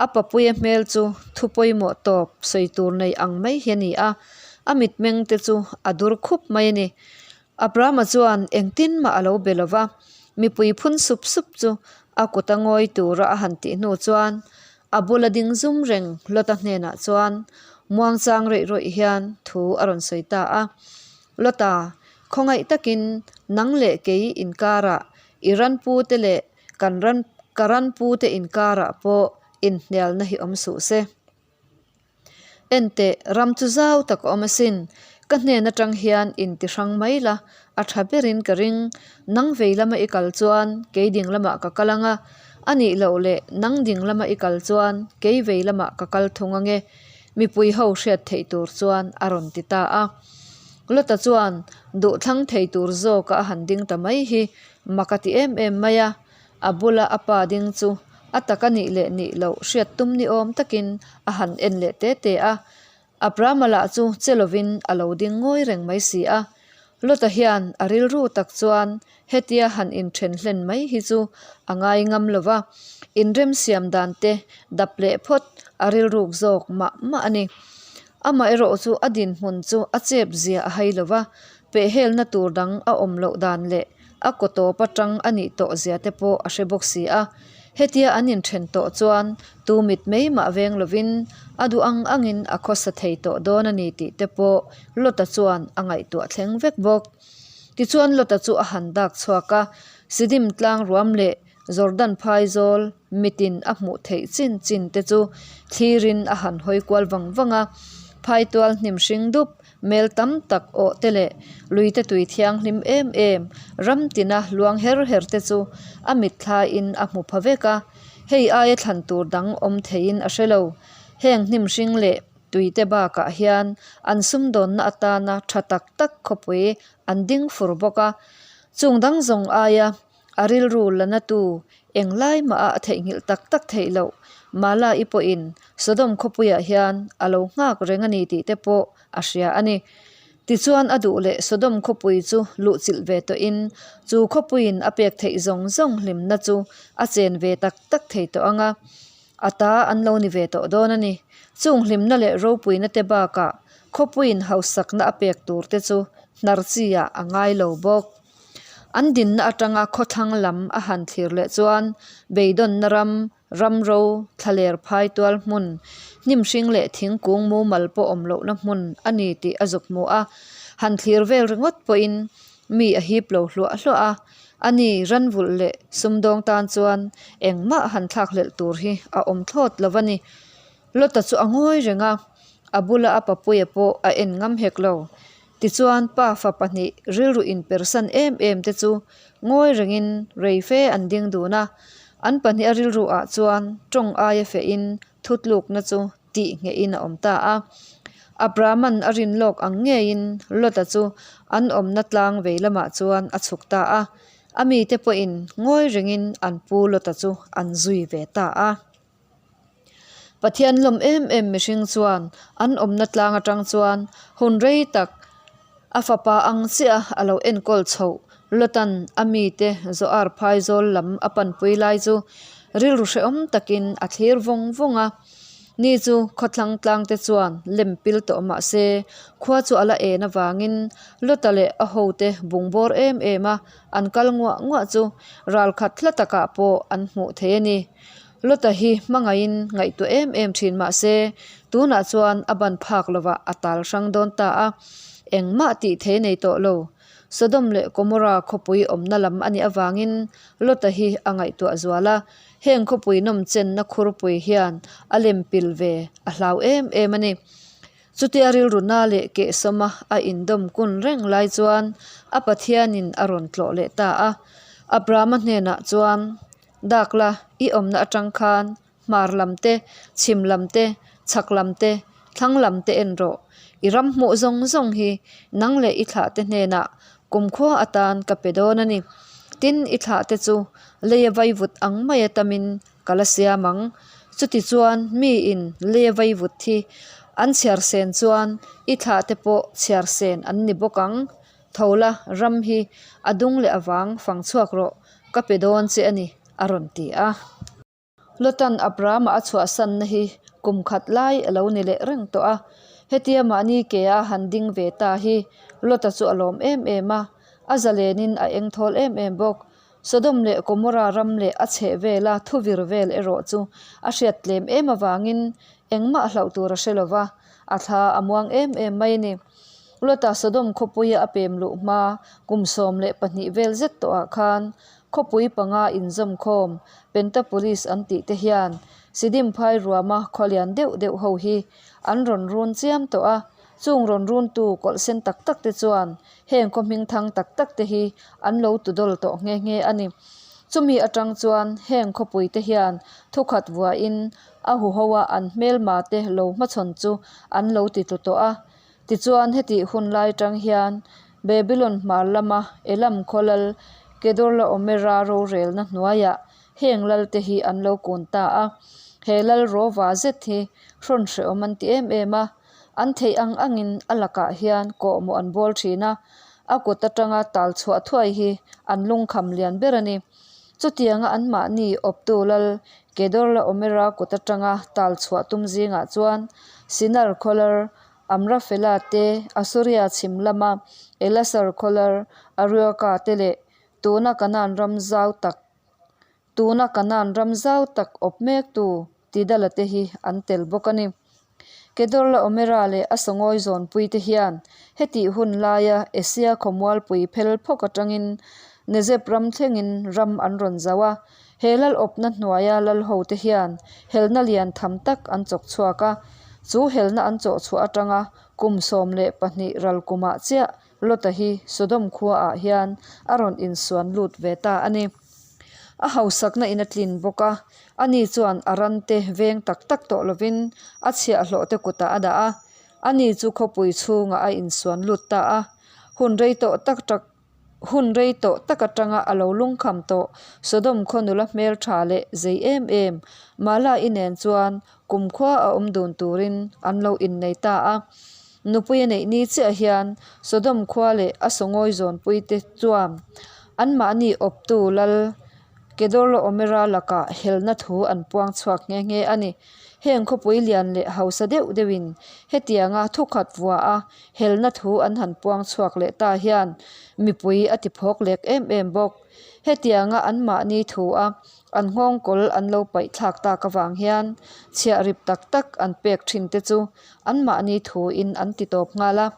A papuia hmel chu thu pawimawh tawp sawi tur nei ang mai hi a ni a, a mitmeng te chu a dur khup mai a ni. Abrahama chuan engtin mah a lo be lo va, mipui phun sup sup chu a kut a ngawi tura a han tih hnu chuan a bula ding zum reng Lota hnenah chuan muangchang reih rawih hian thu a rawn sawi ta a. Lota, khawngaih takin nang leh kei inkarah i ranpute leh kan ran ka ranpute inkarah pawh inhnialna hi awm suh se. Enteh, ram chu zau tak a awm asin. Ka hnen atang hian inti hrang mai la, a tha berin ka ring. Nang vei lama i kal chuan kei ding lamah ka kal ang a, a nih loh leh nang ding lama i kal chuan kei vei lamah ka kal thung ang e, mipui ho hriat theih tur chuan a rawn ti ta a. Lota chuan duhthlang thei tur zawka a han ding ta mai hi mak a ti em em mai a. A bula a pa ding chu a tak a nih leh nih loh hriat tum ni awm takin a han en leh te te a. Abrahama lah chu che lovin a lo ding ngawi reng mai si a. Lota hian a rilru tak chuan hetia han inthen hlen mai hi chu a ngai ngam lo va, inremsiam dan te dap leh phawt a rilruk zawk mah mah a ni. Amaherawh chu a dinhmun chu a chep zia a hai lo va, pehhelna tur dang a awm loh dan leh a kaw tawp atang a nih tawh zia te pawh a hre bawk si a. Hetia an inthen tawh chuan tu mit mai mah veng lovin a duh ang angin a khawsa thei tawh dawn a ni tih te pawh Lota chuan a ngaihtuah thleng vek bawk. Tichuan Lota chu a han dak chhuak a, Sidim tlang ruam leh Jordan phaizawl mitin a hmuh theih chin chin te chu thlirin a han hawi kual vang vang a, phaitual hnim hring dup Mel tam tak awh te leh luite tui thianghlim em em ram tina luang her her te chu a mitthlaiin a hmu pha vek a, hei aia thlan tur dang awm theiin a hre lo. Heng hnim hring leh tuite bakah hian an sumdawnna atana tha tak tak khawpui an ding fur bawk a, chung dang zawng aia A rilru la na tu englai mah a theihnghilh tak tak theih loh. Mala-i pawhin Sodom khawpuiah hian a lo nghak reng a ni tih te pawh a hria a ni. Tichuan a duh leh Sodom khawpui chu luhchilh ve tawhin chu khawpuiin a pek theih zawng zawng hlimna chu a chen ve tak tak thei tawh ang a, a ta an lo ni ve tawh dawn a ni. Chung hlimna leh ropuina te bakah khawpuiin hausakna a pek tur te chu hnar chi ah a ngai lo bawk. An dinna atanga khawthlang lam a han thlir leh chuan beidawnna ram, ramro, thlaler phai tual hmun, hnim hring leh thingkung mumal pawh awm lohna hmun a ni tih a zuk hmu a. Han thlir vel ringawt pawhin mi a hip lo hluah hluah a, ani ranvulh leh sumdawng tan chuan engmah han thlakhlelh tur hi a awm thlawt lo a ni. Lota chu a ngawi reng a, a bula a papuia pawh a en ngam hek lo. Tichuan pa fa pahnih rilru inpersan em em te chu ngawi rengin rei fe an ding dun a, an pahnih a rilru ah chuan tawng aia fehin thutlukna chu tih nghehin a awm ta a. Abrahama'n a rin lawk ang ngeiin Lota chu an awmna tlang vei lamah chuan a chhuk ta a, a mite pawhin ngawi rengin an pu Lota chu an zui ve ta a. Pathian lawm em em mihring chuan an awmna tlang atang chuan hun rei tak a fapa ang chiah a lo enkawl chhoh Lotan a mite Zoar phaizawl lam a panpui lai chu rilru hrehawm takin a thlir vawng vawng a. Ni chu khawthlang tlang te chuan lem pil tawh mah se khua chu a la en avangin Lota leh a hote bungbawr em em a an kal nguah nguah chu ralkhat hla takah pawh an hmuh thei a ni. Lota hi hmangaihin ngaihtuah em em thin mah se, tunah chuan a ban phak lovah a tal hrang dawn ta a, engmah tih thei nei tawh lo. Sodom leh Gomorra khawpui awmna lam a nih avangin Lota hi a ngaihtuah zual a, heng khawpui nawmchenna khurpui hian a lem pil ve a hlau em em a ni. Chutia rilru na leh kehsawma a indawm kun reng lai chuan a Pathianin a rawn tlawh leh ta a. Abrahama hnenah chuan, Dak la, i awmna atang khan hmar lam te, chhim lam te, chhak lam te, thlang lam te en rawh. I ram hmuh zawng zawng hi nang leh i thlahte hnenah kumkhua atan ka pe dawn a ni. Tin, i thlahte chu leia vaivut ang maia tamin ka la siam ang. Chutichuan, miin leia vaivut hi an chhiar sen chuan i thlahte pawh chhiar sen an ni bawk ang. Tho la, ram hi a dung leh avang fang chhuak rawh, ka pe dawn che a ni, a rawn ti a. Lotan Abrahama a chhuahsanna hi kum khat lai a lo ni leh reng tawh a. Hetia mahni ke a han ding ve ta hi Lota chu a lawm em em a, a zalenin a engthawl em em bawk. Sodom leh Gomorra ram leh a chheh vela thu vir vel erawh chu a hriat tlem em avangin engmah hlauh tur a hre lo va, a thla a muang em em mai a ni. Lota Sodom khawpuia a pem luh hma kum 12 vel zet tawhah khan Khawpui panga inzawmkhawm, Pentapolis an tih te hian Sidim phai ruama khaw lian deuh deuh ho hi an rawn run chiam tawh a, chung rawn runtu kawlh sen tak tak te chuan heng khaw hming thang tak tak te hi an lo tu dawl tawh nghe nghe a ni. Chumi atang chuan heng khawpui te hian thukhat vuahin a huho a an hmelma te lo hmachhawn chu an lo ti tlu tawh a. Tichuan hetih hun lai tang hian Babylon hmar lama Elam khaw lal Kedorlaomera rorelna hnuaiah heng lalte hi an lo kun ta a. He lal rawva zet hi hrawn hrehawm an ti em em a, an theih ang angin a lakah hian kawhmawh an bawl thin a, a kut atanga tal chhuah thuai hi an lungkham lian ber a ni. Chutianga anmahni awptu lal Kedorlaomera kut atanga tal chhuah tum zingah chuan Sinar khaw lal Amrafela te, Asuria chhim lama Elasar khaw lal Arioka te leh tuna Kanaan ram zau tak tuna Kanaan ram zau tak awp mektu Tidala te hi an tel bawk a ni. Kedorlaomera leh a sawngawi zawnpui te hian hetih hun laia Asia khawmualpui phel phawk atangin Nezep ram thlengin ram an rawn zauh a, he lal awpna hnuaia lal ho te hian helna lian tham tak an chawk chhuak a, chu helna an chawh chhuah atanga kum 12 ral kumah chiah Lota hi Sodom khuaah hian a rawn insuan lut ve ta a ni. A hausakna in a tlin bawk a, ani chuan a ran te veng tak tak tawh lovin a chhiahhlawh te kutah a dah a, ani chu khawpui chhungah a insuan lut ta a. Hun rei tawh tak tak hun rei tawh tak atanga a lo lungkham tawh Sodom khaw nula hmeltha leh zei em em Mala-i nen chuan kumkhua a awm dun turin an lo innei ta a. Nupui a neih ni chiah hian Sodom khua leh a sawngawi zawnpui te chuan anmahni awptu lal Kedorlaomera lakah helna thu an puang chhuak nghe nghe a ni. Heng khawpui lian leh hausa deuh deuhin hetianga thukhat vua a helna thu an han puang chhuak leh ta hian mipui a ti phawk lek em em bawk. Hetianga anmahni thu a An nghawngkawl an lo paih thlak tak avang hian chhiah rip tak tak an pek thin te chu anmahni thuin an ti tawp nghal a.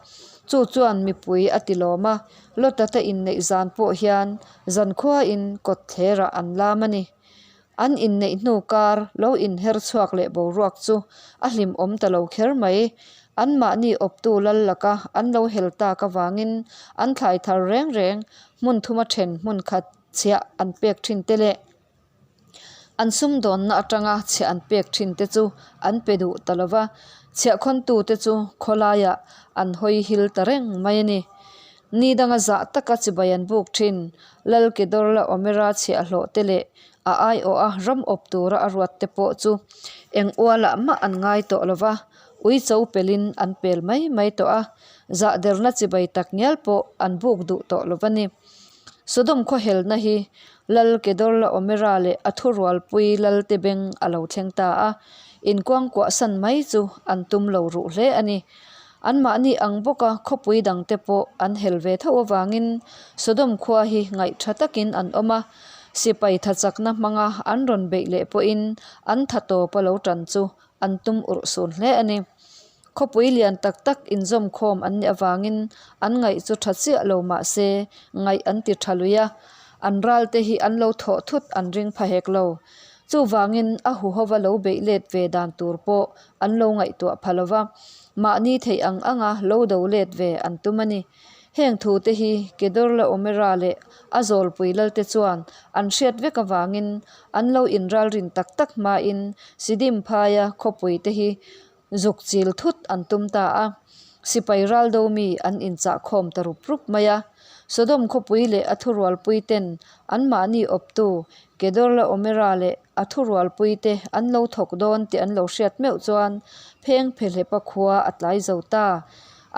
Chu chuan mipui a ti lawm a, Lota te inneih zan pawh hian zankhuain kawt thlerah an lam a ni. An inneih hnu kar lo inher chhuak leh boruak chu a hlimawm ta lo kher mai. Anmahni awptu lal laka an lo hel tak avangin an thlai thar reng reng hmun thuma then hmun khat chhiah an pek thin te leh an sumdawnna atanga chhiah an pek thin te chu an pe duh ta lo va, chhiah khawntu te chu khawlaiah an hawi hil ta reng mai a ni. Ni danga zah taka chibai an buk thin, Lal Kedorla Omera chhiah hlawh te leh a aiawha ram awp tura a ruat te pawh chu eng ualah mah an ngai tawh lo va, uicho pelin an pel mai mai tawh a, zahderna chibai tak ngial pawh an buk duh tawh lo va ni. Sodom khaw helna hi Lal Kedorlaomera leh a thurualpui Lalte beng a lo thleng ta a, inkuangkuah san mai chu an tum lo ruh hle a ni. Anmahni ang bawka khawpui dangte pawh an hel ve tho avangin Sodom khua hi ngaihtha takin an awm a. Sipai tha chakna hmanga an rawn beih leh pawhin an tha tawpa lo tan chu an tum urh sun hle a ni. Khawpui lian tak tak inzawm khawm an nih avangin an ngaih chu tha chiah lo mah se ngaih an ti tha lui a, an ral te hi an lo thawh thut an ring pha hek lo. Chuvangin a huhova lo beih let ve dan tur pawh an lo ngaihtuah pha lo va, mahni theih ang anga lo do let ve an tum a ni. Heng thu te hi Kedorlaomera leh a zawlpui lalte chuan an hriat vek avangin an lo inralrin tak tak hmain Sidim phaia khawpui te hi zuk chil thut an tum ta a. Sipai raldo mi an inchah khawm ta rup rup mai a. Sodom khawpui leh a thurualpui ten anmahni awptu Kedorlaomera leh a thurualpui te an lo thawk dawn tih an lo hriat meuh chuan pheng phehlepa khua a tlai zo ta.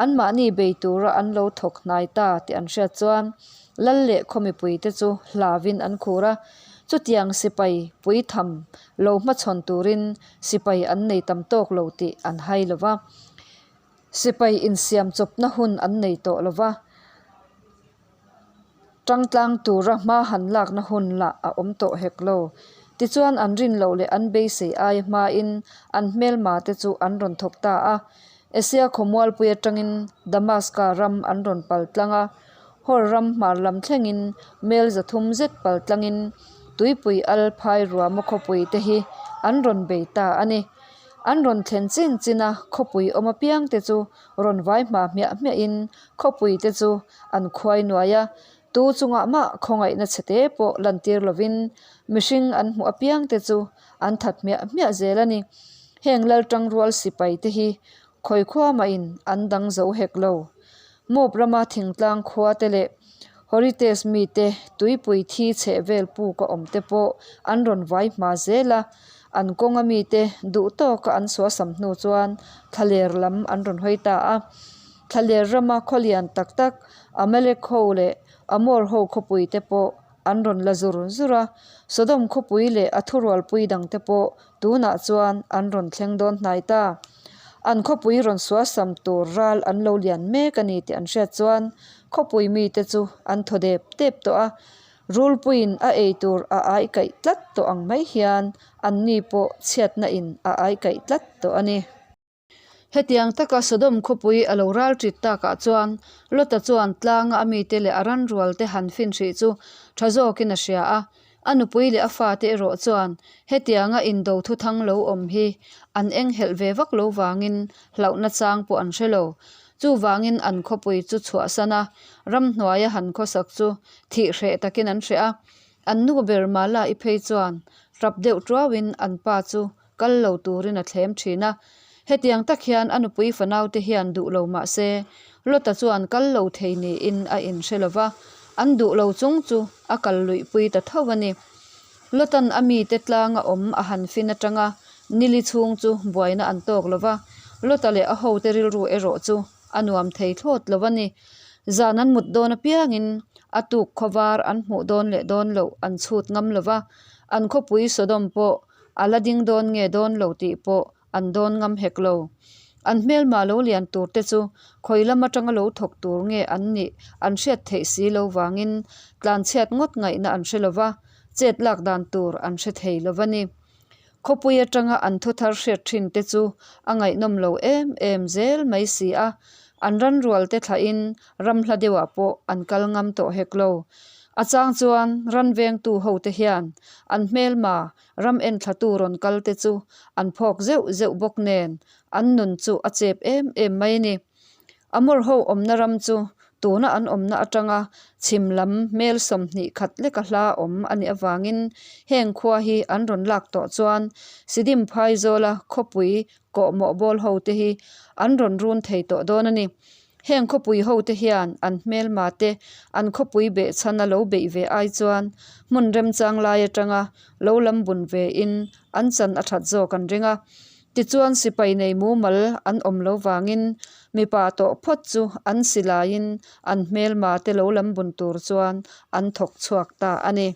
Anmahni bei tura an lo thawk hnai ta tih an hriat chuan lal leh khaw mipuite chu hlauin an khur a. Chutiang sipai puitham lo hmachhawn turin sipai an nei tam tawk lo tih an hai lo va. Sipai insiam chawpna hun an nei tawh lo va. Tangtlang tura hma han lakna hun lah a awm tawh hek lo. Tichuan an rin loh leh an beisei aia hmain an hmelma te chu an rawn thawk ta a. Asia khawmualpui atangin Damaska ram an rawn pal tlang a, Hor ram hmar lam thlengin mel 300 zet pal tlangin tuipui al phai ruama khawpui te hi an rawn bei ta a ni. An rawn thlen chin chin a, khawpui awm apiang te chu rawn vai hma hmiah hmiahin khawpui te chu an khuai nuai a, tu chungah mah khawngaihna chhe te pawh lantir lovin mihring an hmuh apiang te chu an that hmiah hmiah zel a ni. Heng Laltangrual sipai te hi khawi khua mahin an dang zo hek lo. Moab rama thingtlang khua te leh Horites mite tuipui thi chheh vel puk a awm te pawh an rawn vai hma zel a, an kawnga mite duh tawka an suasam hnu chuan thlaler lam an rawn hawi ta a. Thlaler rama khaw lian tak tak Amalek ho leh Amor ho khawpui te pawh an rawn la zur zur a, Sodom khawpui leh a thurualpui dang te pawh tunah chuan an rawn thleng dawn hnai ta. An khawpui rawn suasam tur ral an lo lian mek a ni tih an hriat chuan khawpui mite chu an thaw dep dep tawh a, rulpuiin a ei tur a ai kaih tlat tawh ang mai hian anni pawh chhiatna in a ai kaih tlat tawh a ni. Hetiang taka Sodom khawpui a lo ral ṭit takah chuan Lota chuan tlanga a mite leh a ranrualte han fin hrih chu ṭha zawkin a hria a. A nupui leh a fate erawh chuan hetianga indo thuthang lo awm hi an enghelh ve vak lo vangin hlauhna chang pawh an hre lo. Chuvangin an khawpui chu chhuahsan a, ramhnuaia han khawsak chu thih hreh takin an hreh a. An nu ber Mala-i phei chuan ṭap deuh ṭuauin an pa chu kal lo turin a thlem thin a. Hetiang tak hian a nupui fanaute hian duh lo mah se, Lota chuan kal lo thei niin a inhre lo va, an duh lo chung chu a kal luihpui ta tho a ni. Lotan a mite tlanga awm a han fin atanga nili chhung chu buaina an tawk lo va, Lota leh a hote rilru erawh chu a nuam thei thlawt lo a ni. Zan an mut dawn apiangin a tuk khawvar an hmuh dawn leh dawn loh an chhut ngam lo va, an khawpui Sodom pawh A la ding dawn nge dawn lo tih pawh an dawn ngam hek lo. An hmelma lo lian tur te chu khawi lam atanga lo thawk tur nge an nih an hriat theih si lo vangin tlanchhiat ngawt ngaihna an hre lo va, chet lak dan tur an hre thei lo va ni. Khawpui atanga an thu thar hriat thin te chu a ngaihnawm lo em em zel mai si a, an ranrual te thlahin ram hla deuhah pawh an kal ngam tawh hek lo. A chang chuan ran vengtu hote hian an hmelma ram enthlatu rawn kal te chu an phawk zeuh zeuh bawk nen an nun chu a chep em em mai a ni. Amor ho awmna ram chu tuna an awmna atanga chhim lam hmel 20 khat leka hla awm a nih avangin heng khua hi an rawn lak tawh chuan Sidim Phaizawla khawpui kawhmawh bawl ho te hi an rawn run thei tawh dawn a ni. Heng khawpui ho te hian an hmelma te an khawpui behchhan a lo beih ve ai chuan hmun remchang lai atanga lo lam bun ve in an chan a that zawk an ring a. Tichuan sipai nei mumal an awm lo vangin mipa tawh phawt chu an silaiin an hmelma te lo lam bun tur chuan an thawk chhuak ta a ni.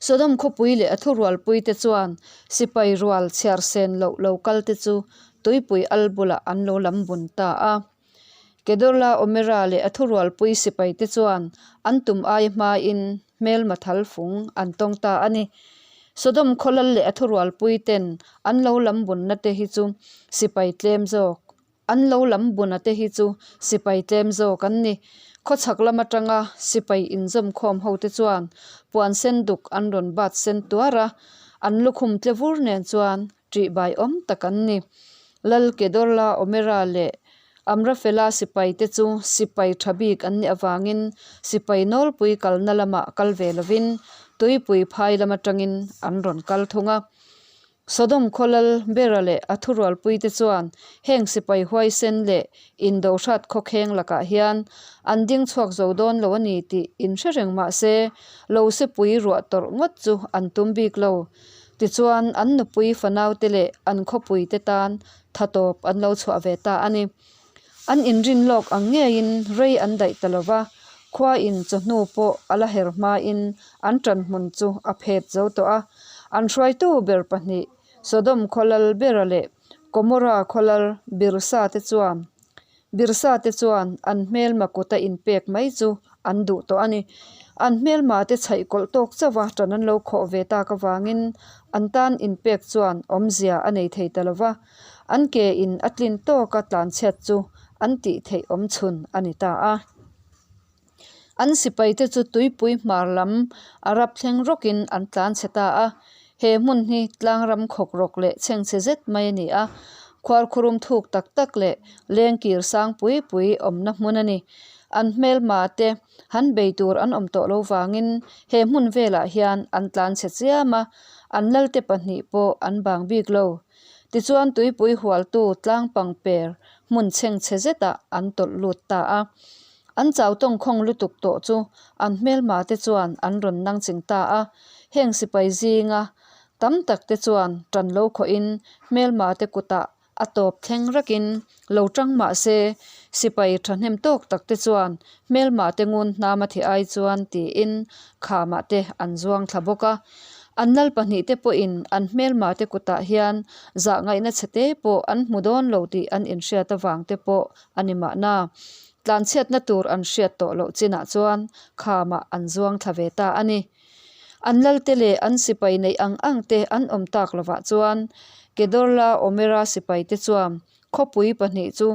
Sodom khawpui leh a thurualpui te chuan sipai rual chhiar sen loh lo kal te chu tuipui al bulah an lo lam bun ta a. Kedorlaomera leh a thurualpui sipai te chuan an tum ai hmain hmelma thal fung an tawng ta a ni. Sodom khawlal leh a thurualpui ten an lo lam bunna te hi chu sipai tlem zawk an lo lam buna te hi chu sipai tlem zawk an ni. Khawchhak lam atanga sipai inzawmkhawm ho te chuan puan sen duk an rawn bat sen tuar a, an lukhum tle vur nen chuan ṭihbai awm tak an ni. Lal Kedorla Omera leh Amrafela sipai te chu sipai ṭha bik an nih avangin sipai nawlpui kalna lamah kal ve lovin tuipui phai lam aṭangin an rawn kal thung a. Sodom khaw lal Bera leh a thurualpui te chuan heng sipai huaisen leh indo hrat khawkheng lakah hian an ding chhuak zo dawn lo a ni tih inhre reng mah se lo sepui ruah tawrh ngawt chu an tum bik lo. Tichuan an nupui fanaute leh an khawpuite tan tha tawp an lo chhuah ve ta a ni. An inrin lawk ang ngeiin rei an daih ta lo va, khuain chawhnu pawh a la her hmain an ṭanhmun chu a phet zo tawh a. An hruaitu ber pahnih, Sodom khawlal Bera leh Gomorra khawlal Birsa te chuan Birsa te chuan an hmelma kuta inpek mai chu an duh tawh a ni. An hmelma te chhaih kawlh tawk chauh a ṭan an lo khawh ve tak avangin an tan inpek chuan awmzia a nei thei ta lo va. An ke in a tlin tawka tlanchhiat chu an tih theih awm chhun a ni ta a. An sipai te chu tuipui hmar lam a rap thleng rawkin an tlanchhe ta a. He hmun hi tlangram khawk rawk leh chhengchhe zet mai a ni a, khuarkhurum thuk tak tak leh lengkir sang pui pui awmna hmun a ni. An hmelma te han bei tur an awm tawh lo vangin he hmun velah hian an tlanchhe chiam a, an lalte pahnih pawh an bang bik lo. Tichuan tuipui hualtu tlang pangper hmun chhengchhe zetah an tawlh lut ta a. An chau tawngkhawng lutuk tawh chu an hmelma te chuan an rawn nang ching ta a. Heng sipai zinga tam tak te chuan tan lo khawhin hmelma te kutah a tawp thleng rakin lo tang mah se sipai thahnem tawk tak te chuan hmelma te ngun hnam a thi ai chuan tiin khamah te an zuang thla bawk a. An lal pahnihte pawhin an hmelma te kutah hian zah ngaihna chhe te pawh an hmu dawn lo tih an inhriat avang te pawh a ni mahna. Tlanchhiatna tur an hriat tawh loh chinah chuan khamah an zuang thla ve ta a ni. An lalte leh an sipai neih ang ang te an awm tak lovah chuan Kedorla Omera sipai te chuan Khawpui pahnih chu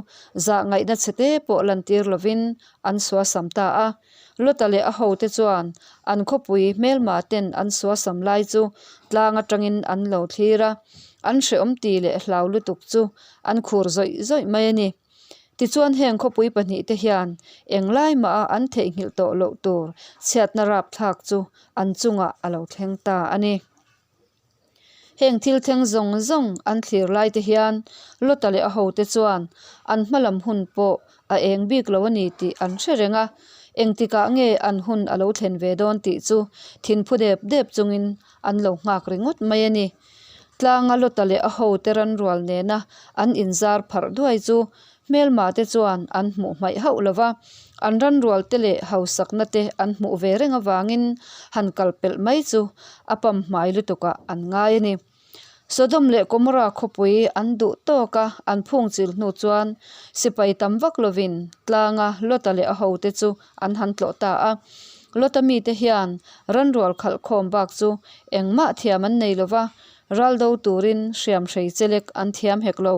zah ngaihna chhete pawh lantir lovin an suasam ta a. Lota leh a hote chuan an khawpui hmelma ten an suasam lai chu tlang atangin an lo thlir a, an hrehawm ti leh hlau lutuk chu an khur zawih zawih mai a ni. Tichuan heng khawpui pahnih te hian englai mah a an theihnghilh tawh loh tur chhiatna rapthlak chu an chungah a lo thleng ta a ni. Heng thil thleng zawng zawng an thlir lai te hian Lota leh a hote chuan an hma lam hun pawh a eng bik lo a ni tih an hre reng a, engtikah nge an hun a lo thlen ve dawn tih chu thinphu dep dep chungin an lo nghak ringawt mai a ni. Tlanga Lota leh a hote ranrual nena an inzar pharh duai chu Hmelma te chuan an hmuh hmaih hauh lo va, an ranrual te leh hausakna te an hmuh ve reng avangin han kal pelh mai chu a pam hmai lutukah an ngai a ni. Sodom leh Gomorrah khawpui an duh tawk a, an phung chil hnu chuan sipai tam vak lovin tlanga Lota leh a hote chu an han tlawh ta a. Lota mite hian ranrual khalh khawm bak chu engmah thiam an nei lo va, Ral do turin hriamhrei chelek an thiam hek lo.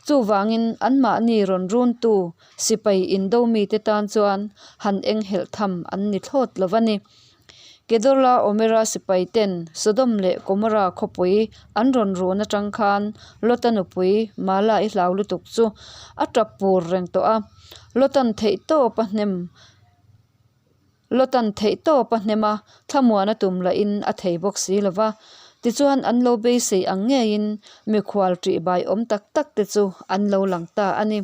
Chuvangin anmahni rawn runtu sipai indo mite tan chuan han enghelh tham an ni thlawt lo va ni. Kedorla Omera sipai ten Sodom leh Gomorra khawpui an rawn run atang khan Lota nupui Mala i hlau lutuk chu a tap pur reng tawh a. Lotan theih tawp a hnem. Lotan theih tawp a hnem a, thlamuan a tum lahin a thei bawk si lo va. Tichuan an lo beisei ang ngeiin mikhual ṭihbai awm tak tak te chu an lo lang ta a ni.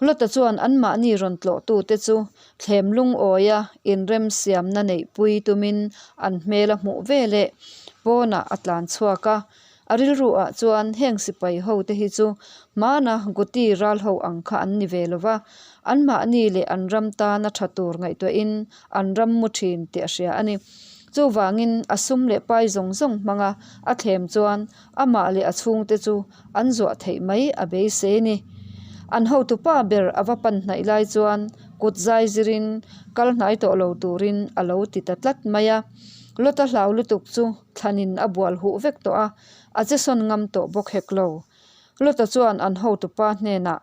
Lota chuan anmahni rawn tlawhtute chu thlem lungawia inremsiamna neihpui tumin an hmel a hmuh veleh pawnah a tlan chhuak a. A rilru ah chuan heng sipai ho te hi chu hmana Guti ral ho ang kha an ni ve lo va, anmahni leh an ram tana tha tur ngaihtuahin an ram mu thin tih a hria a ni. Chuvangin a sum leh pai zawng zawng hmanga a thlem chuan amah leh a chhungte chu an zuah theih mai a beisei a ni. An hotupa ber a va pan hnaih lai chuan kut zai zirin kal hnai tawh lo turin a lo ti ta tlat mai a. Lota hlau lutuk chu thlanin a bual huh vek tawh a, a che sawn ngam tawh bawk hek lo. Lota chuan an hotupa hnenah,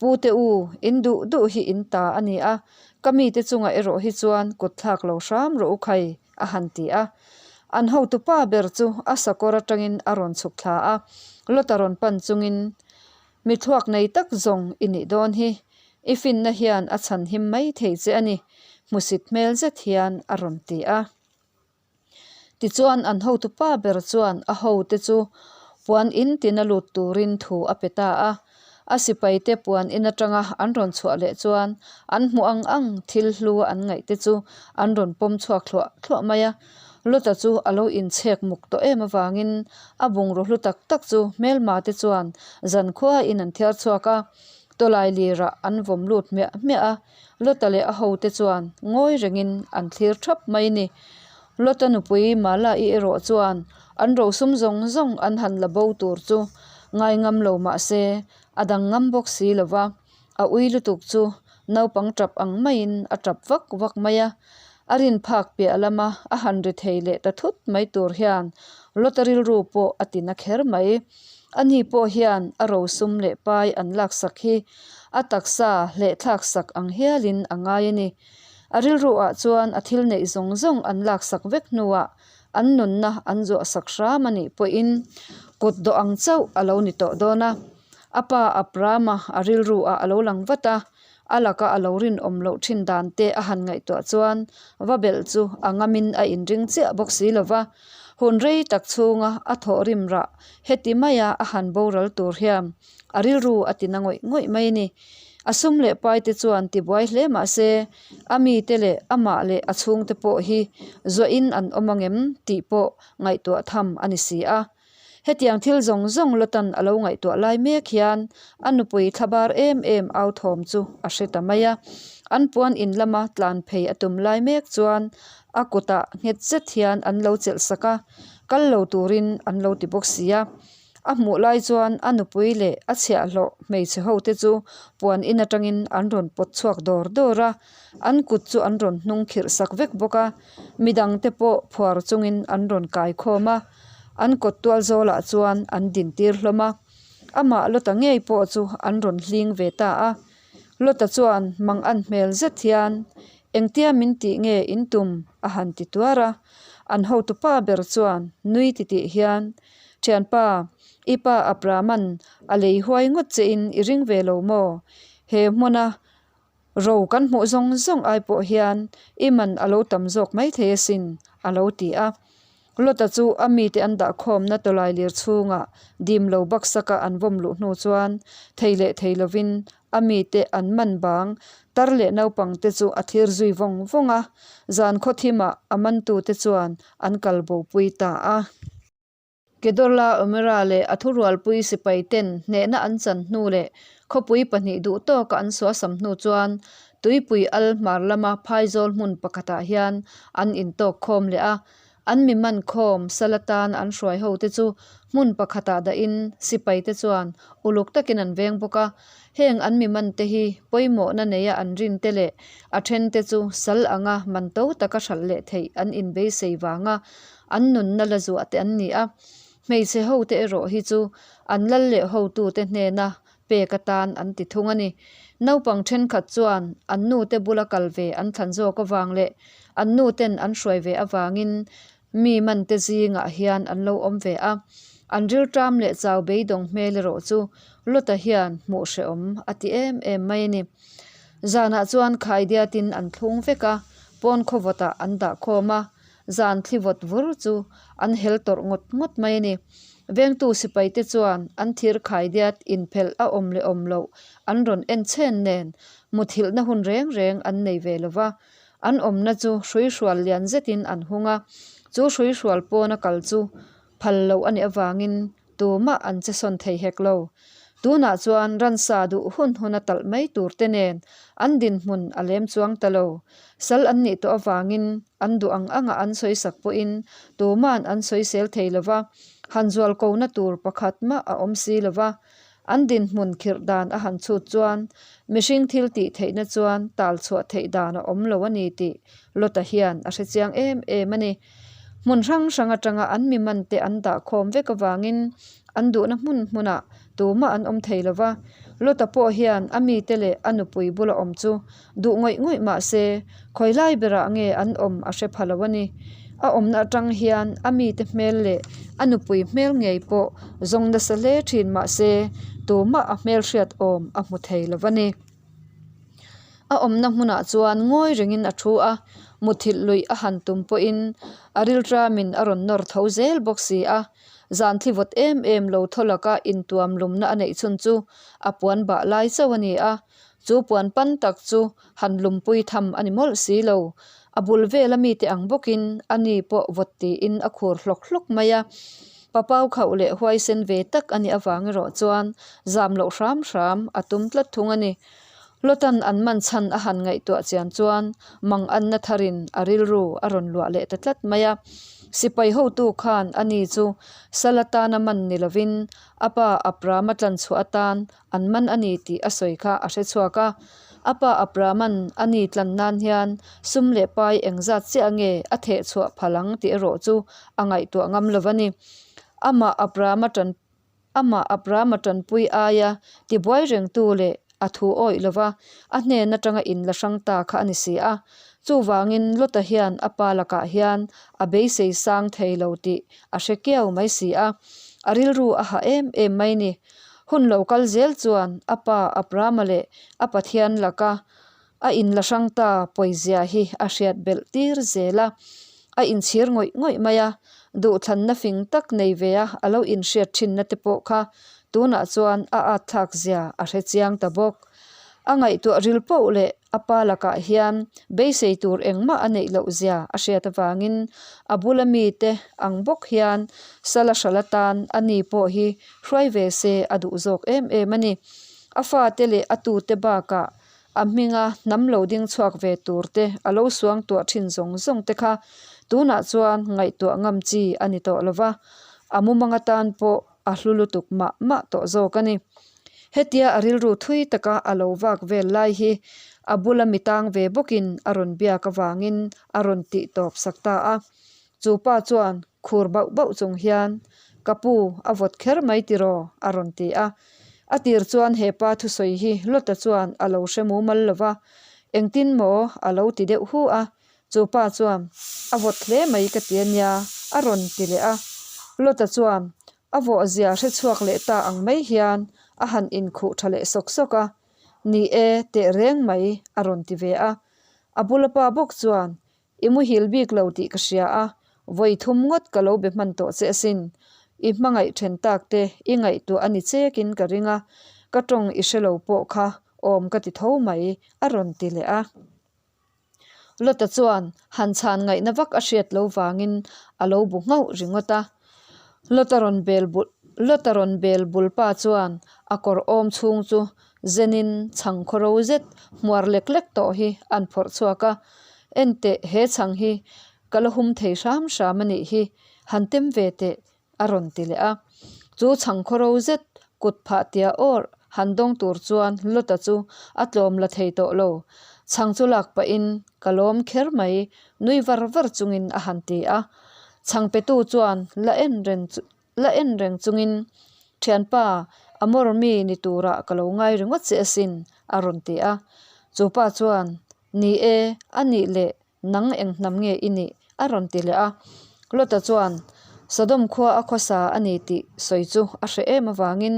Pu te u, in duh duh hi in ta a ni a, ka mite chungah erawh hi chuan kut thlak lo hram rawh u khai, a han ti a. An hotupa ber chu a sakawr atangin a rawn chhuk thla a, Lota rawn pan chungin, Mi thluak nei tak zawng i nih dawn hi, i finna hian a chhan him mai thei che a ni, hmusit hmel zet hian a rawn ti a. Tichuan an hotupa ber chuan a hote chu puan in tina lut turin thu a pe ta a. A sipaite puan in atanga an rawn chhuah leh chuan an hmuh ang ang thil hlu an ngaih te chu an rawn pawm chhuak thluah thluah mai a. Lota chu a lo inchhek muk tawh em avangin a bungraw hlu tak tak chu hmelma te chuan zankhua in an thiar chhuak a, tawlai lirah an vawm lut hmiah hmiah a. Lota leh a hote chuan ngawi rengin an thlir thap mai ni. Lota nupui Mala-i erawh chuan an rosum zawng zawng an han la bo tur chu ngai ngam lo mah se a dang ngam bawk si lo va, a ui lutuk chu naupang tap ang maiin a tap vak vak mai a. A rin phak piah lama a han ri thei leh ta thut mai tur hian Lota rilru pawh a ti na kher mai. Ani pawh hian a rosum leh pai an laksak hi a taksa hlehthlaksak ang hialin a ngai a ni. A rilruah chuan a thil neih zawng zawng an laksak vek hnuah an nunna an zuahsak hram a nih pawhin kut dawh ang chauh a lo ni tawh dawn a. A pa Abrahama a rilruah a lo lang vat a, a laka a lo rinawm loh thin dan te a han ngaihtuah chuan va belh chu a ngamin a inring chiah bawk si lo va. Hun rei tak chhunga a thawhrim rah heti maia a han boral tur hian A rilru a ti na ngawih ngawih mai a ni. A sum leh pai te chuan tibuai hle mah se, a mite leh amah leh a chhungte pawh hi zuahin an awm angem tih pawh ngaihtuah tham a ni si a. Hetiang thil zawng zawng Lotan a lo ngaihtuah lai mek hian a nupui thlabar em em au thawm chu a hre ta mai a. An puan in lama tlan phei a tum lai mek chuan a kutah nghet zet hian an lo chelh sak a, kal lo turin an lo ti bawk si a. A hmuh lai chuan a nupui leh a chhiahhlawh hmeichhe ho te chu puan in atangin an rawn pawt chhuak dawr dawr a, an kut chu an rawn hnung khirh sak vek bawk a, midang te pawh phuar chungin an rawn kai khawm a, an kawt tual zawlah chuan an din tir hlawm a, amah Lota ngei pawh chu an rawn hling ve ta a, Lota chuan mang an hmel zet hian engtia min tih nge in tum a han ti tuar a, an hotupa ber chuan nui titih hian Thianpa, i pa Abraham-a'n a lei huai ngawt che in i ring ve lo maw? He hmuna ro kan hmuh zawng zawng ai pawh hian i man a lo tam zawk mai thei asin, a lo ti a. Lota chu a mite an dahkhawmna tawlai lir chhungah dim lo baksaka an vawm luh hnu chuan thei leh thei lovin a mite an man bang tar leh naupangte chu a thlir zui vawng vawng a, zan khawthimah a mantute chuan an kal bopui ta a. Kedorla Omera leh a thurualpui sipai ten hnehna an chan hnu leh khawpui pahnih duh tawka an suasam hnu chuan tuipui al hmar lama phaizawl hmun pakhatah hian an intawk khawm leh a. An mi man khawm sal atan an hruai ho te chu hmun pakhatah dahin sipai te chuan uluk takin an veng bawk a. Heng an mi man te hi pawimawhna neia an rin te leh a then te chu sal anga man to taka hralh leh theih an inbeisei vanga an nunna la zuah te an ni a. Hmeichhe ho te erawh hi chu an lal leh hotute hnena pek atan an ti thung a ni. Naupang thenkhat chuan an nute bula kal ve an thlan zawk avang leh an nuten an hruai ve avangin mi mante zingah hian an lo awm ve a. An rilṭam leh chau beidawng hmel erawh chu Lota hian hmuh hrehawm a ti em em mai a ni. Zanah chuan khaidiatin an thlung vek a, pawn khawvawtah an dah khawm a. Zan thli vawt vur chu an hel tawrh ngawt ngawt mai a ni. Vengtu sipaite chuan an thir khaidiat inphelh a awm leh awm loh an rawn en chhen nen muthilhna hun reng reng an nei ve lo va. An awmna chu hruihrual lian zetin an hung a, chu hruihrual pawna kal chu phal loh a nih avangin tumah an che sawn thei hek lo. Tunah chuan ransa duh hun hun a talh mai tur te nen an dinhmun a lem chuang ta lo. Sal an nih tawh avangin an duh ang anga an sawisak pawhin tuma'n an sawisel thei lo va, han zual kona tur pakhat mah a awm si lo va. An dinhmun khirh dan a han chhut chuan mihring thil tih theihna chuan tal chhuah theih dan a awm lo a ni tih Lota hian a hre chiang em em a ni. Hmun hrang hrang atanga an mi man te an dah khawm vek avangin an duhna hmun hmunah tumah an awm thei lo va. Lota pawh hian a mite leh a nupui bula awm chu duh ngawih ngawih mah se khawi lai berah nge an awm a hre pha lo a ni. A awmna atang hian a mite hmel leh a nupui hmel ngei pawh zawng nasa hle thin mah se tumah a hmel hriat awm a hmu thei lo a ni. A awmna hmunah chuan ngawi rengin a thu a, muthilh luih a han tum pawhin a rilṭamin a rawn nawr tho zel bawk si a. Zan thli vawt em em lo thaw laka intuam lumna a neih chhun chu a puan bah lai chauh a ni a, chu puan pan tak chu han lumpui tham a ni mawlh si lo. A bul vela mite ang bawkin a ni pawh vawt tiin a khur hlawk hlawk mai a. Papau khauh leh huaisen ve tak a nih avang erawh chuan zam loh hram hram a tum tlat thung a ni. Lotan an man chhan a han ngaihtuah chian chuan mang anna tharin a rilru a rawn luah leh ta tlat mai a. Sipai hotu khan a ni chu sal atana man ni lovin a pa Abrama tlanchhuah atan an man a ni tih a sawi kha a hre chhuak a. A pa Abrama'n a ni tlan nan hian sum leh pai engzat chiah nge a theh chhuah phal ang tih erawh chu a ngaihtuah ngam lo a ni. Amah Abrama tan Amah Abrama tanpui aia tibuai rengtu leh a thu awih lova a hnen atanga inla hrang ta kha a ni si a. Chuvangin Lota hian a pa lakah hian a beisei sang thei lo tih a hre kiau mai si a. A rilru a hah em em mai ni. Hun lo kal zel chuan a pa Abrama leh a Pathian laka a inla hrang ta pawizia hi a hriat belh tir zel a, a inchhir ngawih ngawih mai a, duhthlanna fing tak nei ve a a lo inhriat thinna te pawh kha tunah chuan a at thlak zia a hre chiang ta bawk. A ngaihtuah ril poh leh a pa lakah hian beisei tur engmah a neih loh zia a hriat avangin a bula mite ang bawk hian sala hral atan a ni pawh hi hruai ve se a duh zawk em em a ni. A fate leh a tute bakah a hminga hnam lo ding chhuak ve tur te a lo suang tuah thin zawng zawng te kha tunah chuan ngaihtuah ngam chi a ni tawh lo va, a mumang atan pawh a hlu lutuk mah mah tawh zawk a ni. Hetia a rilru thui taka a lo vak vel lai hi a bula mi tang ve bawkin a rawn biak avangin a rawn tih tawp sak ta a. Chu pa chuan khur bauh bauh chung hian, Ka pu, a vawt kher mai tiraw? a rawn ti a. A tir chuan he pa thusawi hi Lota chuan a lo hre mumal lo va, Engtin maw? a lo ti deuh hu a. Chu pa chuan, A vawt hle mai ka ti a nia, a rawn ti leh a. Lota chuan a vawh zia hre chhuak leh ta ang mai hian a han inkhuh tha leh sawk sawk a, Ni e, teh reng mai, a rawn ti ve a. A bula pa bawk chuan, I muhil bik lo tih ka hria a, vawi thum ngawt ka lo be hman tawh che asin. I hmangaih then tak te i ngaihtuah a ni chekin ka ring a, ka tawng i hre lo pawh kha awm ka ti tho mai, a rawn ti leh a. Lota chuan han chhan ngaihna vak a hriat lo vangin a lo bu nghauh ringawt a. Lota rawn bel bul Lota rawn bel bul pa chuan a kawr awm chhung chu zenin chhang khawro zet hmuar lek lek tawh hi an phawrh chhuak a. Enteh he chhang hi ka la hum thei hram hram a nih hi, han tem ve teh a rawn ti leh a. Chu chhang khawro zet kut phah tia awr han dawng tur chuan Lota chu a tlawm la thei tawh lo. Chhang chu lak pahin ka lawm kher mai nui var var chungin a han ti a. Chhang petu chuan la en reng la en reng chungin Thianpa, a mawr mi ni turah ka lo ngai ringawt che asin a rawn ti a. Chu pa chuan Ni e, a nih leh Nang eng hnam nge i nih? a rawn ti leh a. Lota chuan, Sodom khua a khawsa a ni tih sawi chu a hre em avangin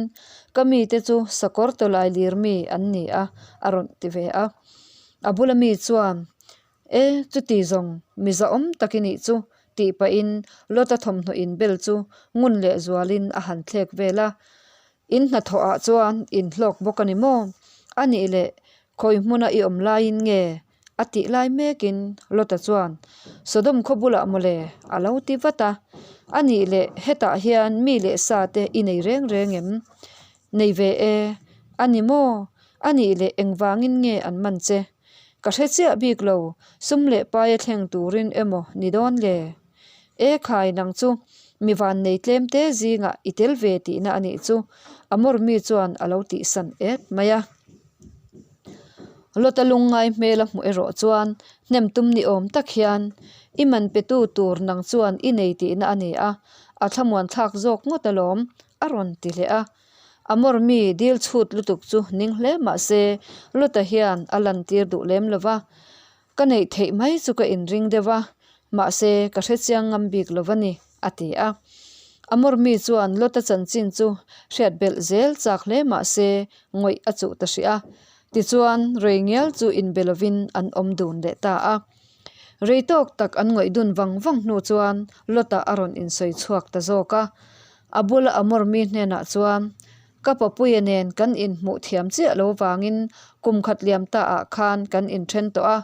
ka mite chu sakawr tawlai lir mi an ni a, a rawn ti ve a. A bula mi chuan, E, chuti zawng, mi zahawm tak i nih chu, tih pahin Lota thawmhnaw inbel chu ngun leh zualin a han thlek vel a. In hnathawh ah chuan in hlawk bawk a ni maw? A nih leh khawi hmuna i awm laiin nge? A tih lai mekin Lota chuan, Sodom khaw bulah mawle a lo ti vat a. A nih leh hetah hian mi leh sa te i nei reng reng em? Nei ve e. A ni maw? A nih leh engvangin nge an man che? Ka hre chiah bik lo, sum leh paia thleng turin emaw ni dawn le? E khai nang chu! Mi vannei tlem te zingah i tel ve tihna a nih chu, Amor mi chuan a lo tihsan et mai a. Lota lungngai hmel a hmuh erawh chuan hnem tum ni awm tak hian, I man petu tur nang chuan i nei tihna a ni a, a thlamuan thlak zawk ngawt alawm, a rawn ti leh a. Amor mi dil chhut lutuk chu ning hle mah se, Lota hian a lantir duh lem lo va. Ka neih theih mai chu ka inring deuh a, mahse ka hrechiang ngam bik lo va ni, a ti a. Amor mi chuan Lota chanchin chu hriat belh zel chak hle mah se ngawih a chuh ta hrih a. Tichuan, rei ngial chu inbe lovin an awm dun leh ta a. Rei tawk tak an ngawih dun vang vang hnu chuan Lota a rawn insawi chhuak ta zawk a. A bula Amor mi hnenah chuan, Ka papuia nen kan inhmuh thiam chiah lo vangin kum khat liam ta ah khan kan inthen tawh a,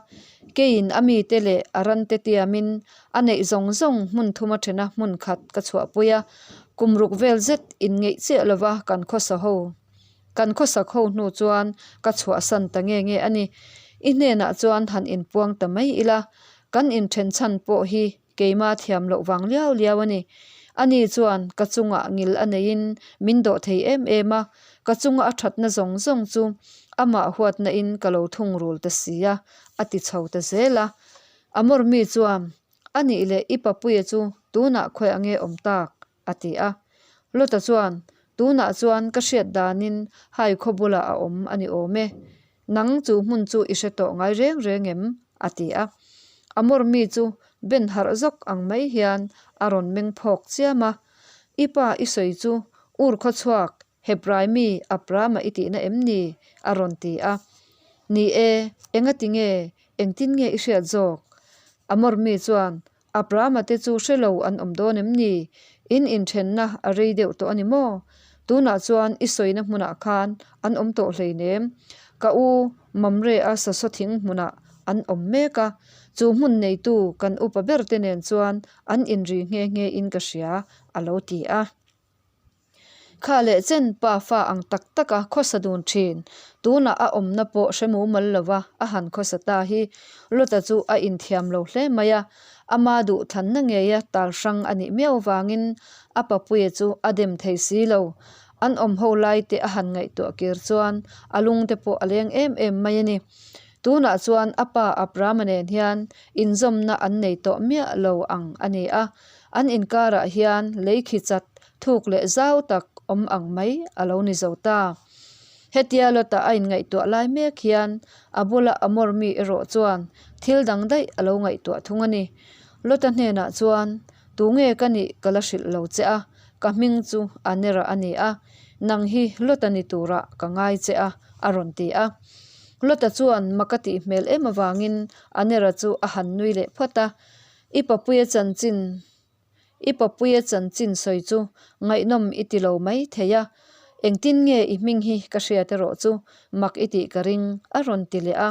keiin a mite leh a rante tiamin a neih zawng zawng hmun thuma thena hmun khat ka chhuahpui a, kum ruk vel zet inngeih chiah lova kan khawsa ho kan khawsak ho hnu chuan ka chhuahsan ta nge nge a ni. I hnenah chuan han inpuang ta mai ila, kan inthen chhan pawh hi Keima thiam loh vang liau liau a ni. Ani chuan ka chungah ngil a neiin min dawh thei em em a, ka chunga a thatna zawng zawng chu amah huatna in ka lo thungrul ta si a, a ti chho ta zel a. Amor mi chuan, A nih leh i papuia chu tunah khawiah nge awm tak? a ti a. Lota chuan, Tunah chuan ka hriat danin hai khaw bulah a awm a ni awm e. Nang chu hmun chu i hre tawh ngai reng reng em? a ti a. Amor mi chu ben harh zawk ang mai hian a rawn meng phawk chiam a. I pa i sawi chu ur khaw chhuak Hebrai mi Abrahama i tihna em ni? a rawn ti a. Ni e, engati nge, engtin nge i hriat zawk? Amor mi chuan Abrahama te chu hre lo an awm dawn em ni? In inthenna a rei deuh tawh a ni maw? Tunah chuan i sawina hmunah khan an awm tawh hleinem. Ka u Mamre-a sasaw thing hmunah an awm mek a, chu hmun neitu kan upa ber te nen chuan an inri nghe nghe in ka hria, a lo ti a. Kha leh chen pa fa ang tak tak a khawsa dun thin. Tunah a awmna pawh hre mumal lova a han khawsa ta hi Lota chu a inthiam lo hle mai a, ama duh thlanna ngeia tal hrang a nih miau vangin a papuia chu a dem thei si lo. An awm ho lai te a han ngaihtuah kir chuan a lungte pawh a leng em em mai a ni. Tunah chuan a pa Abrahama nen hian inzawmna an nei tawh miah lo ang a ni a, an inkarah hian lei khi chat thuk leh zau tak awm ang mai a lo ni zo ta. Hetia Lota a inngaihtuah lai mek hian a bula Amor mi erawh chuan thil dang daih a lo ngaihtuah thung a ni. Lota hnenah chuan, Tunge ka nih ka la hrilh lo che a, ka hming chu Anera a ni a, nang hi Lota ni turah ka ngai che a, a rawn ti a. Lota chuan mak a tih hmel em avangin Anera chu a han nui leh phawt a, I papuia chanchin I papuia chanchin sawi chu ngaihnawm i ti lo mai thei a, engtin nge i hming hi ka hriat erawh chu mak i tih ka ring, a rawn ti leh a.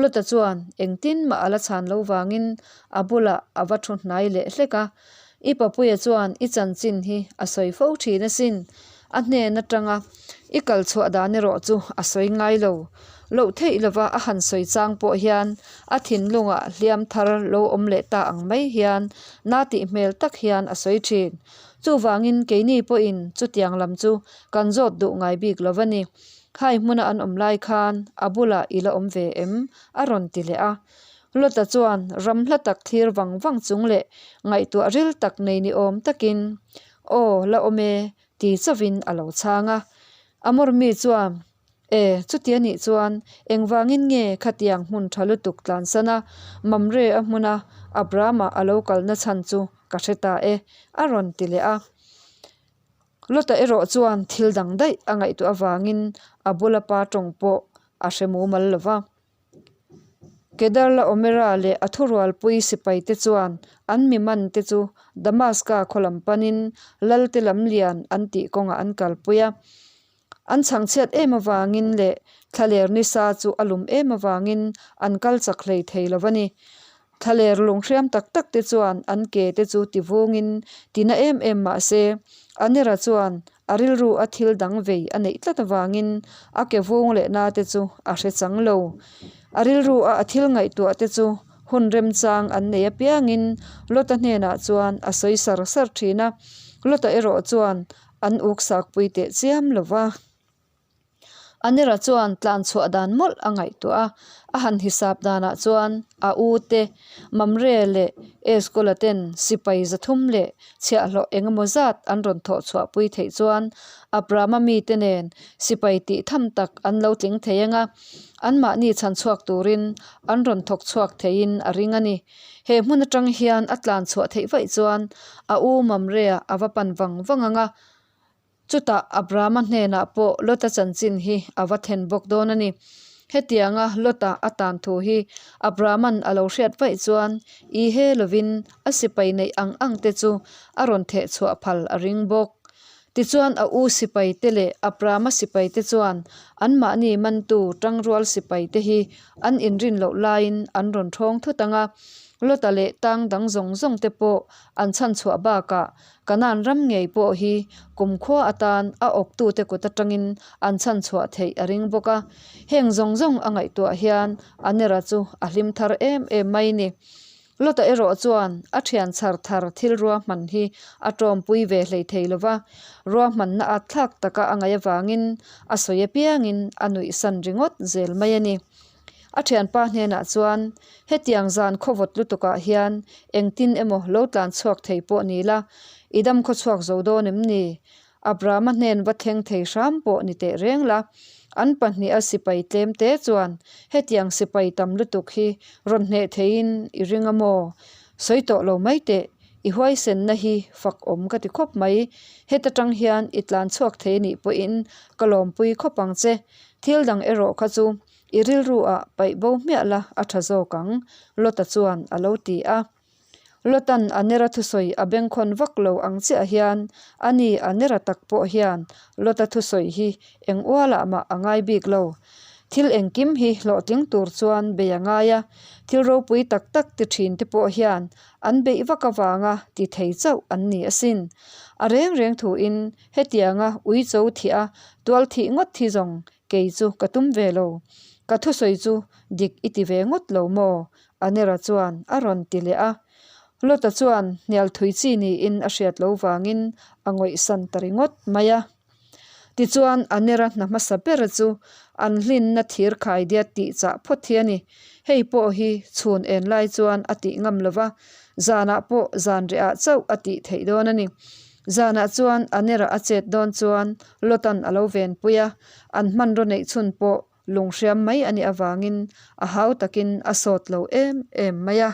Lota chuan engtin mah a la chhan lo vangin a bulah a va thu hnai leh hlek a. I papuia chuan i chanchin hi a sawi fo thin asin, a hnen atanga i kal chhuah dan erawh chu a sawi ngai lo. Loh theih lova a han sawi chang pawh hian a thinlungah hliam thar lo awm leh ta ang mai hian na tih hmel tak hian a sawi thin. Chuvangin keini pawhin chutiang lam chu kan zawt duh ngai bik lo va ni. Hai hmuna an awm lai khan a bulah i la awm ve em? a rawn ti leh a. Lota chuan ram hla tak thlir vang vang chung leh ngaihtuah ril tak nei ni awm takin, Aw, la awm e, ti chauhin a lo chhang a. Amor mi chuan, E, chuti a nih chuan engvangin nge khatiang hmun tha lutuk tlansan a, Mamre a hmuna Abrahama a lo kalna chhan chu ka hre ta e, a rawn ti leh a. Lota erawh chuan thil dang daih a ngaihtuah avangin a bula pa tawng pawh a hre mumal lo va. Kedarlaomera leh a thurualpui sipaite chuan an mi mante chu Damaska khaw lam panin Lalte lam lian an tih kawngah an kalpui a. An chhangchhiat em avangin leh thlaler nisa chu a lum em avangin an kal chak hlei thei lo a ni. Thlaler lunghriam tak tak te chuan an ke te chu ti vungin ti na em em mah se, Anera chuan a rilru a thil dang vei a neih tlat avangin a ke vung leh na te chu a hre chang lo. A rilru a a thil ngaihtuah te chu. Hun remchang an nei apiangin Lota hnenah chuan a sawi sar sar thin a, Lota erawh chuan an uksakpui teh chiam lo va. Anira chuan tlan chhuah dan mawlh a ngaihtuah a, a han hisap danah chuan a u te Mamre leh Eskola ten sipai 300 leh chhiahhlawh eng emaw zat an rawn thawh chhuahpui theih chuan Abrahama mite nen sipai tih tham tak an lo tling thei ang a, anmahni chhan chhuak turin an rawn thawk chhuak theiin a ring a ni. He hmun atang hian a tlan chhuah theih vaih chuan a u Mamre-a a va pan vang vang ang a, Chutah Abrahama hnenah pawh Lota chanchin hi a va thlen bawk dawn a ni. Hetianga Lota a tan thu hi Abrahama'n a lo hriat vaih chuan i he lovin a sipai neih ang ang te chu a rawn theh chhuah phal a ring bawk. Tichuan a u sipai te leh Abrahama sipai te chuan anmahni mantu tangrual sipai te hi an inrin loh laiin an rawn thawng thut ang a, Lota leh tang dang zawng zawng te pawh an chhanchhuah bakah Kanaan ram ngei pawh hi kumkhua atan a awptute kut atangin an chhanchhuah theih a ring bawk a. Heng zawng zawng a ngaihtuah hian Anera chu a hlim thar em em mai ni. Lota erawh chuan a thian chhar thar thil ruahman hi a tawmpui ve hlei thei lo va, ruahmanna at thlak taka a ngaih avangin a sawi apiangin a nuihsan ringawt zel mai a ni. A thianpa hnenah chuan, Hetiang zan khawvawt lutukah hian engtin emaw lo tlan chhuak thei pawh ni la, i dam khaw chhuak zo dawn em ni? Abrahama hnen va thleng thei hram pawh ni teh reng la. An pahniha sipai tlem te chuan hetiang sipai tam lutuk hi rawn hneh theiin i ring a maw? Sawi tawh lo mai teh, i huaisenna hi fak awm ka ti khawp mai. Heta tang hian i tlan chhuak thei nih pawhin ka lawmpui khawp ang che. Thil dang erawh kha chu I rilru ah paih bo hmiah la a tha zawk ang, Lota chuan a lo ti a. Lotan a nera thusawi a bengkhawn vak lo ang chiah hian ani a nera tak pawh hian Lota thusawi hi eng ualah mah a ngai bik lo. Thil engkim hi hlawhtling tur chuan bei a ngai a, thil ropui tak tak ti thin te pawh hian an beih vak avanga ti thei chauh an ni asin. A reng reng thuin hetianga uicho thih a tual thih ngawt hi zawng Kei chu ka tum ve lo. Ka thusawi chu dik i ti ve ngawt lo maw? Anera chuan a rawn ti leh a. Lota chuan hnial thui chi niin a hriat lo vangin a ngawihsan ta ringawt mai a. Tichuan Anera hna hmasa ber chu an hlinna thir khaidiat tih chah phawt hi a ni. Hei pawh hi chhun en lai chuan a tih ngam lo va, zanah pawh zan rehah chauh a tih theih dawn a ni. Zanah chuan Anera a chet dawn chuan Lotan a lo venpui a, an hmanraw neih chhun pawh lunghriam mai a nih avangin a hau takin a sawt lo em em mai a.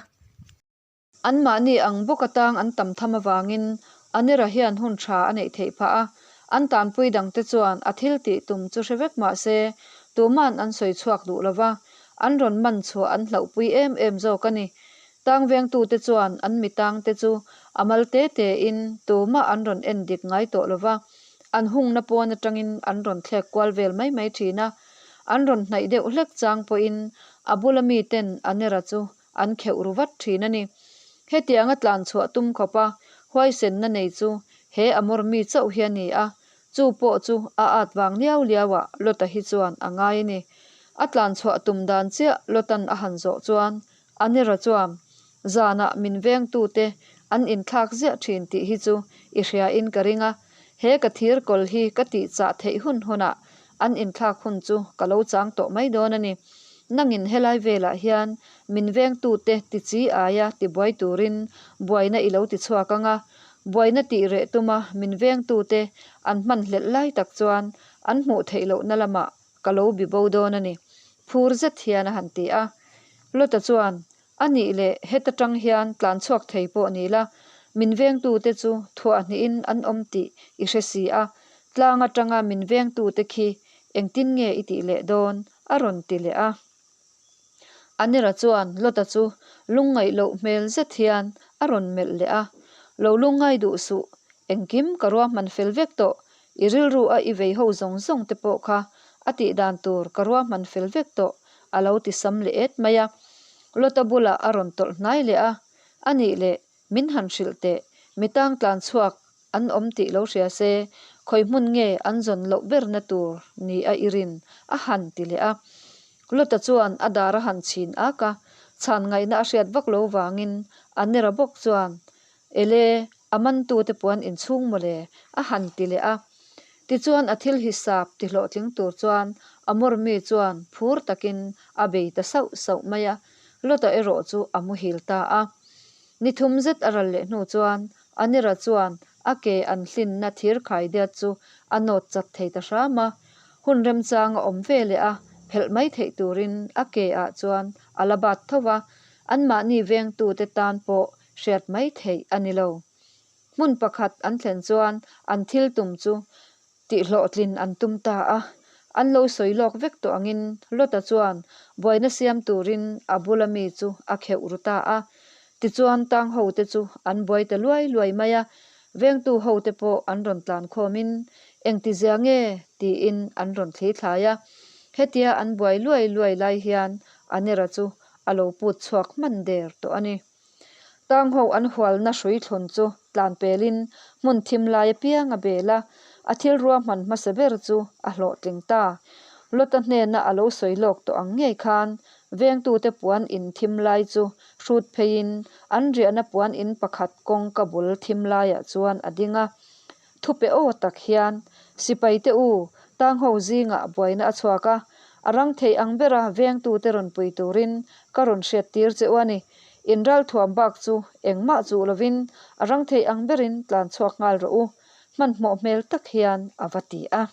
Anmahni ang bawk atang an tam tham avangin Anera hian hun tha a neih theih phah a, an tanpui dangte chuan a thil tih tum chu hre vek mah se tuman an sawi chhuak duh lo va, an rawn man chhuah an hlauhpui em em zawk a ni. Tang vengtute chuan an mi tangte chu a mal te tein tumah an rawn en dik ngai tawh lo va, an hungna pawn atangin an rawn thlek kual vel mai mai thin a. An rawn hnaih deuh hlek chang pawhin a bula miten Anera chu an kheuh ru vat thin a ni. Hetianga tlan chhuah tum khawpa huaisenna nei chu he Amor mi chauh hi a ni a, chu pawh chu a at vang liau liauah Lota hi chuan a ngai a ni. A tlan chhuah tum dan chiah Lotan a han zawh chuan Anira chuan, Zanah min vengtute an inthlak ziah thin tih hi chu i hriain ka ring a, he ka thir kawl hi ka tih chah theih hun hunah an inthlak hun chu ka lo chang tawh mai dawn a ni. Nangin helai velah hian min vengtute ti chi aia tibuai turin buaina i lo ti chhuak ang a, buaina tih reh tuma min vengtute an hmanhlelh lai tak chuan an hmuh theih lohna lamah ka lo bi bo dawn a ni, phur zet hian a han ti a. Lota chuan, A nih leh heta tang hian tlan chhuak thei pawh ni la, min vengtute chu thuah hnihin an awm tih i hre si a, tlang atanga min vengtute khi engtin nge i tih leh dawn? a rawn ti leh a. Anira chuan Lota chu lungngaih loh hmel zet hian a rawn melh leh a, Lo lungngai duh suh, engkim ka ruahman fel vek tawh, I rilru a i vei ho zawng zawng te pawh kha a tih dan tur ka ruahman fel vek tawh a lo ti sam leh et mai a. Lota bulah a rawn tawlh hnai leh a, A nih leh, min han hrilh teh, mi tang tlan chhuak an awm tih lo hria se, khawi hmun nge an zawn loh berna tur ni a i rin? a han ti leh a. Lota chuan a dar a han chhin ak a. Chhan ngaihna a hriat vak lo vangin Anera bawk chuan, Ele, a mantute puan inchhung mawle, a han ti leh a. Tichuan a thil hisap tihlawhtling tur chuan Amor mi chuan phur takin a bei ta sauh sauh mai a, Lota erawh chu a muhil ta a. Ni thum zet a ral leh hnu chuan Anira chuan a ke an hlinna thir khaidiat chu a nawt chat thei ta hram a. Hun remchang a awm ve leh a, phelh mai theih turin a ke ah chuan a la bat tho va, anmahni vengtute tan pawh hriat mai theih a ni lo. Hmun pakhat an thlen chuan an thil tum chu tihhlawhtlin an tum ta a. An lo sawi lawk vek tawh angin Lota chuan buaina siam turin a bula mi chu a kheuh ru ta a. Tichuan tang hote chu an buai ta luai luai mai a, vengtu hote pawh an rawn tlan khawmin engtizia nge tiin an rawn thli thlai a. Hetia an buai luai luai lai hian Anera chu a lo put chhuak hman der tawh a ni. Tang ho an hualna hrui thlun chu tlan pelin hmun thim lai apiang a bel a, a thil ruahman hmasa ber chu a hlawhtling ta. Lota hnena a lo sawi lawk tawh ang ngei khan vengtute puan in thim lai chu hrut pheiin an riahna puan in pakhat kawngka bul thim laiah chuan a ding a. Thupe aw tak hian, Sipaite u, tang ho zingah buaina a chhuak a, a rang thei ang bera vengtute rawn pui turin ka rawn hriattir che u a ni. In ralthuam bak chu engmah chuh lovin a rang thei ang berin tlan chhuak nghal rawh u, hmanhmawh hmel tak hian a va ti a.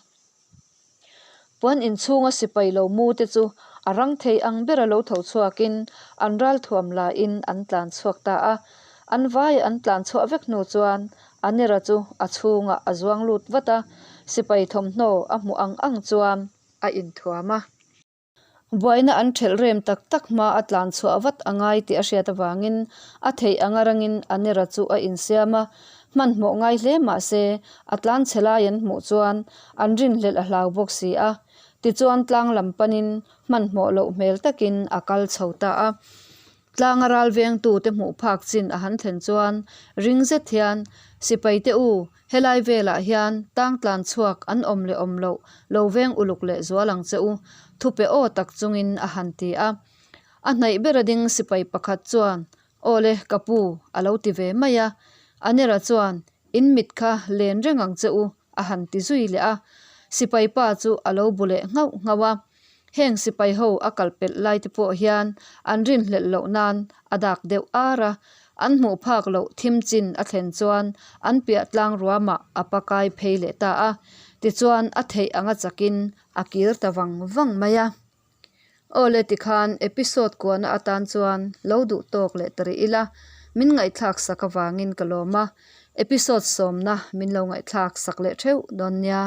Puan inchhunga sipai lo mu te chu a rang thei ang bera lo tho chhuakin an ralthuam lain an tlan chhuak ta a. An vaia an tlan chhuah vek hnu chuan Anira chu a chhungah a zuang lut vat a, sipai thawmhnaw a hmuh ang ang chuan a inthuam a. Buaina an ṭhelh rem tak tak hma a tlan chhuah vat a ngai tih a hriat avangin a theih anga rangin Anira chu a insiam a, hmanhmawh ngai hle mah se a tlan chhe lai an hmuh chuan an rinhlelh a hlau bawk si a. Tichuan tlang lam panin hmanhmawh loh hmel takin a kal chho ta a. Tlanga ral vengtute hmuh phak chin a han thlen chuan ring zet hian, Sipaite u, helai velah hian tang tlan chhuak an awm leh awm loh lo veng uluk leh zual ang che u, thupe aw tak chungin a han ti a. A hnaih bera ding sipai pakhat chuan, Aw le, ka pu, a lo ti ve mai a. Anera chuan, In mit kha len reng ang che u, a han ti zui leh a. Sipai pa chu a lo bu leh nghauh nghauh a. Heng sipai ho a kal pelh lai te pawh hian an rinhlelh loh nan a dak deuh ar a, an hmuh phak loh thim chin a thlen chuan an piah tlang ruamah a pakai phei leh ta a, tichuan a theih anga chakin a kir ta vang vang mai a. Aw le tikhan episode kuahna atan chuan lo duh tawk leh ta rih ila, min ngaihthlak sak avangin ka lawm a, episode sawmna min lo ngaihthlak sak leh theuh dawn nia.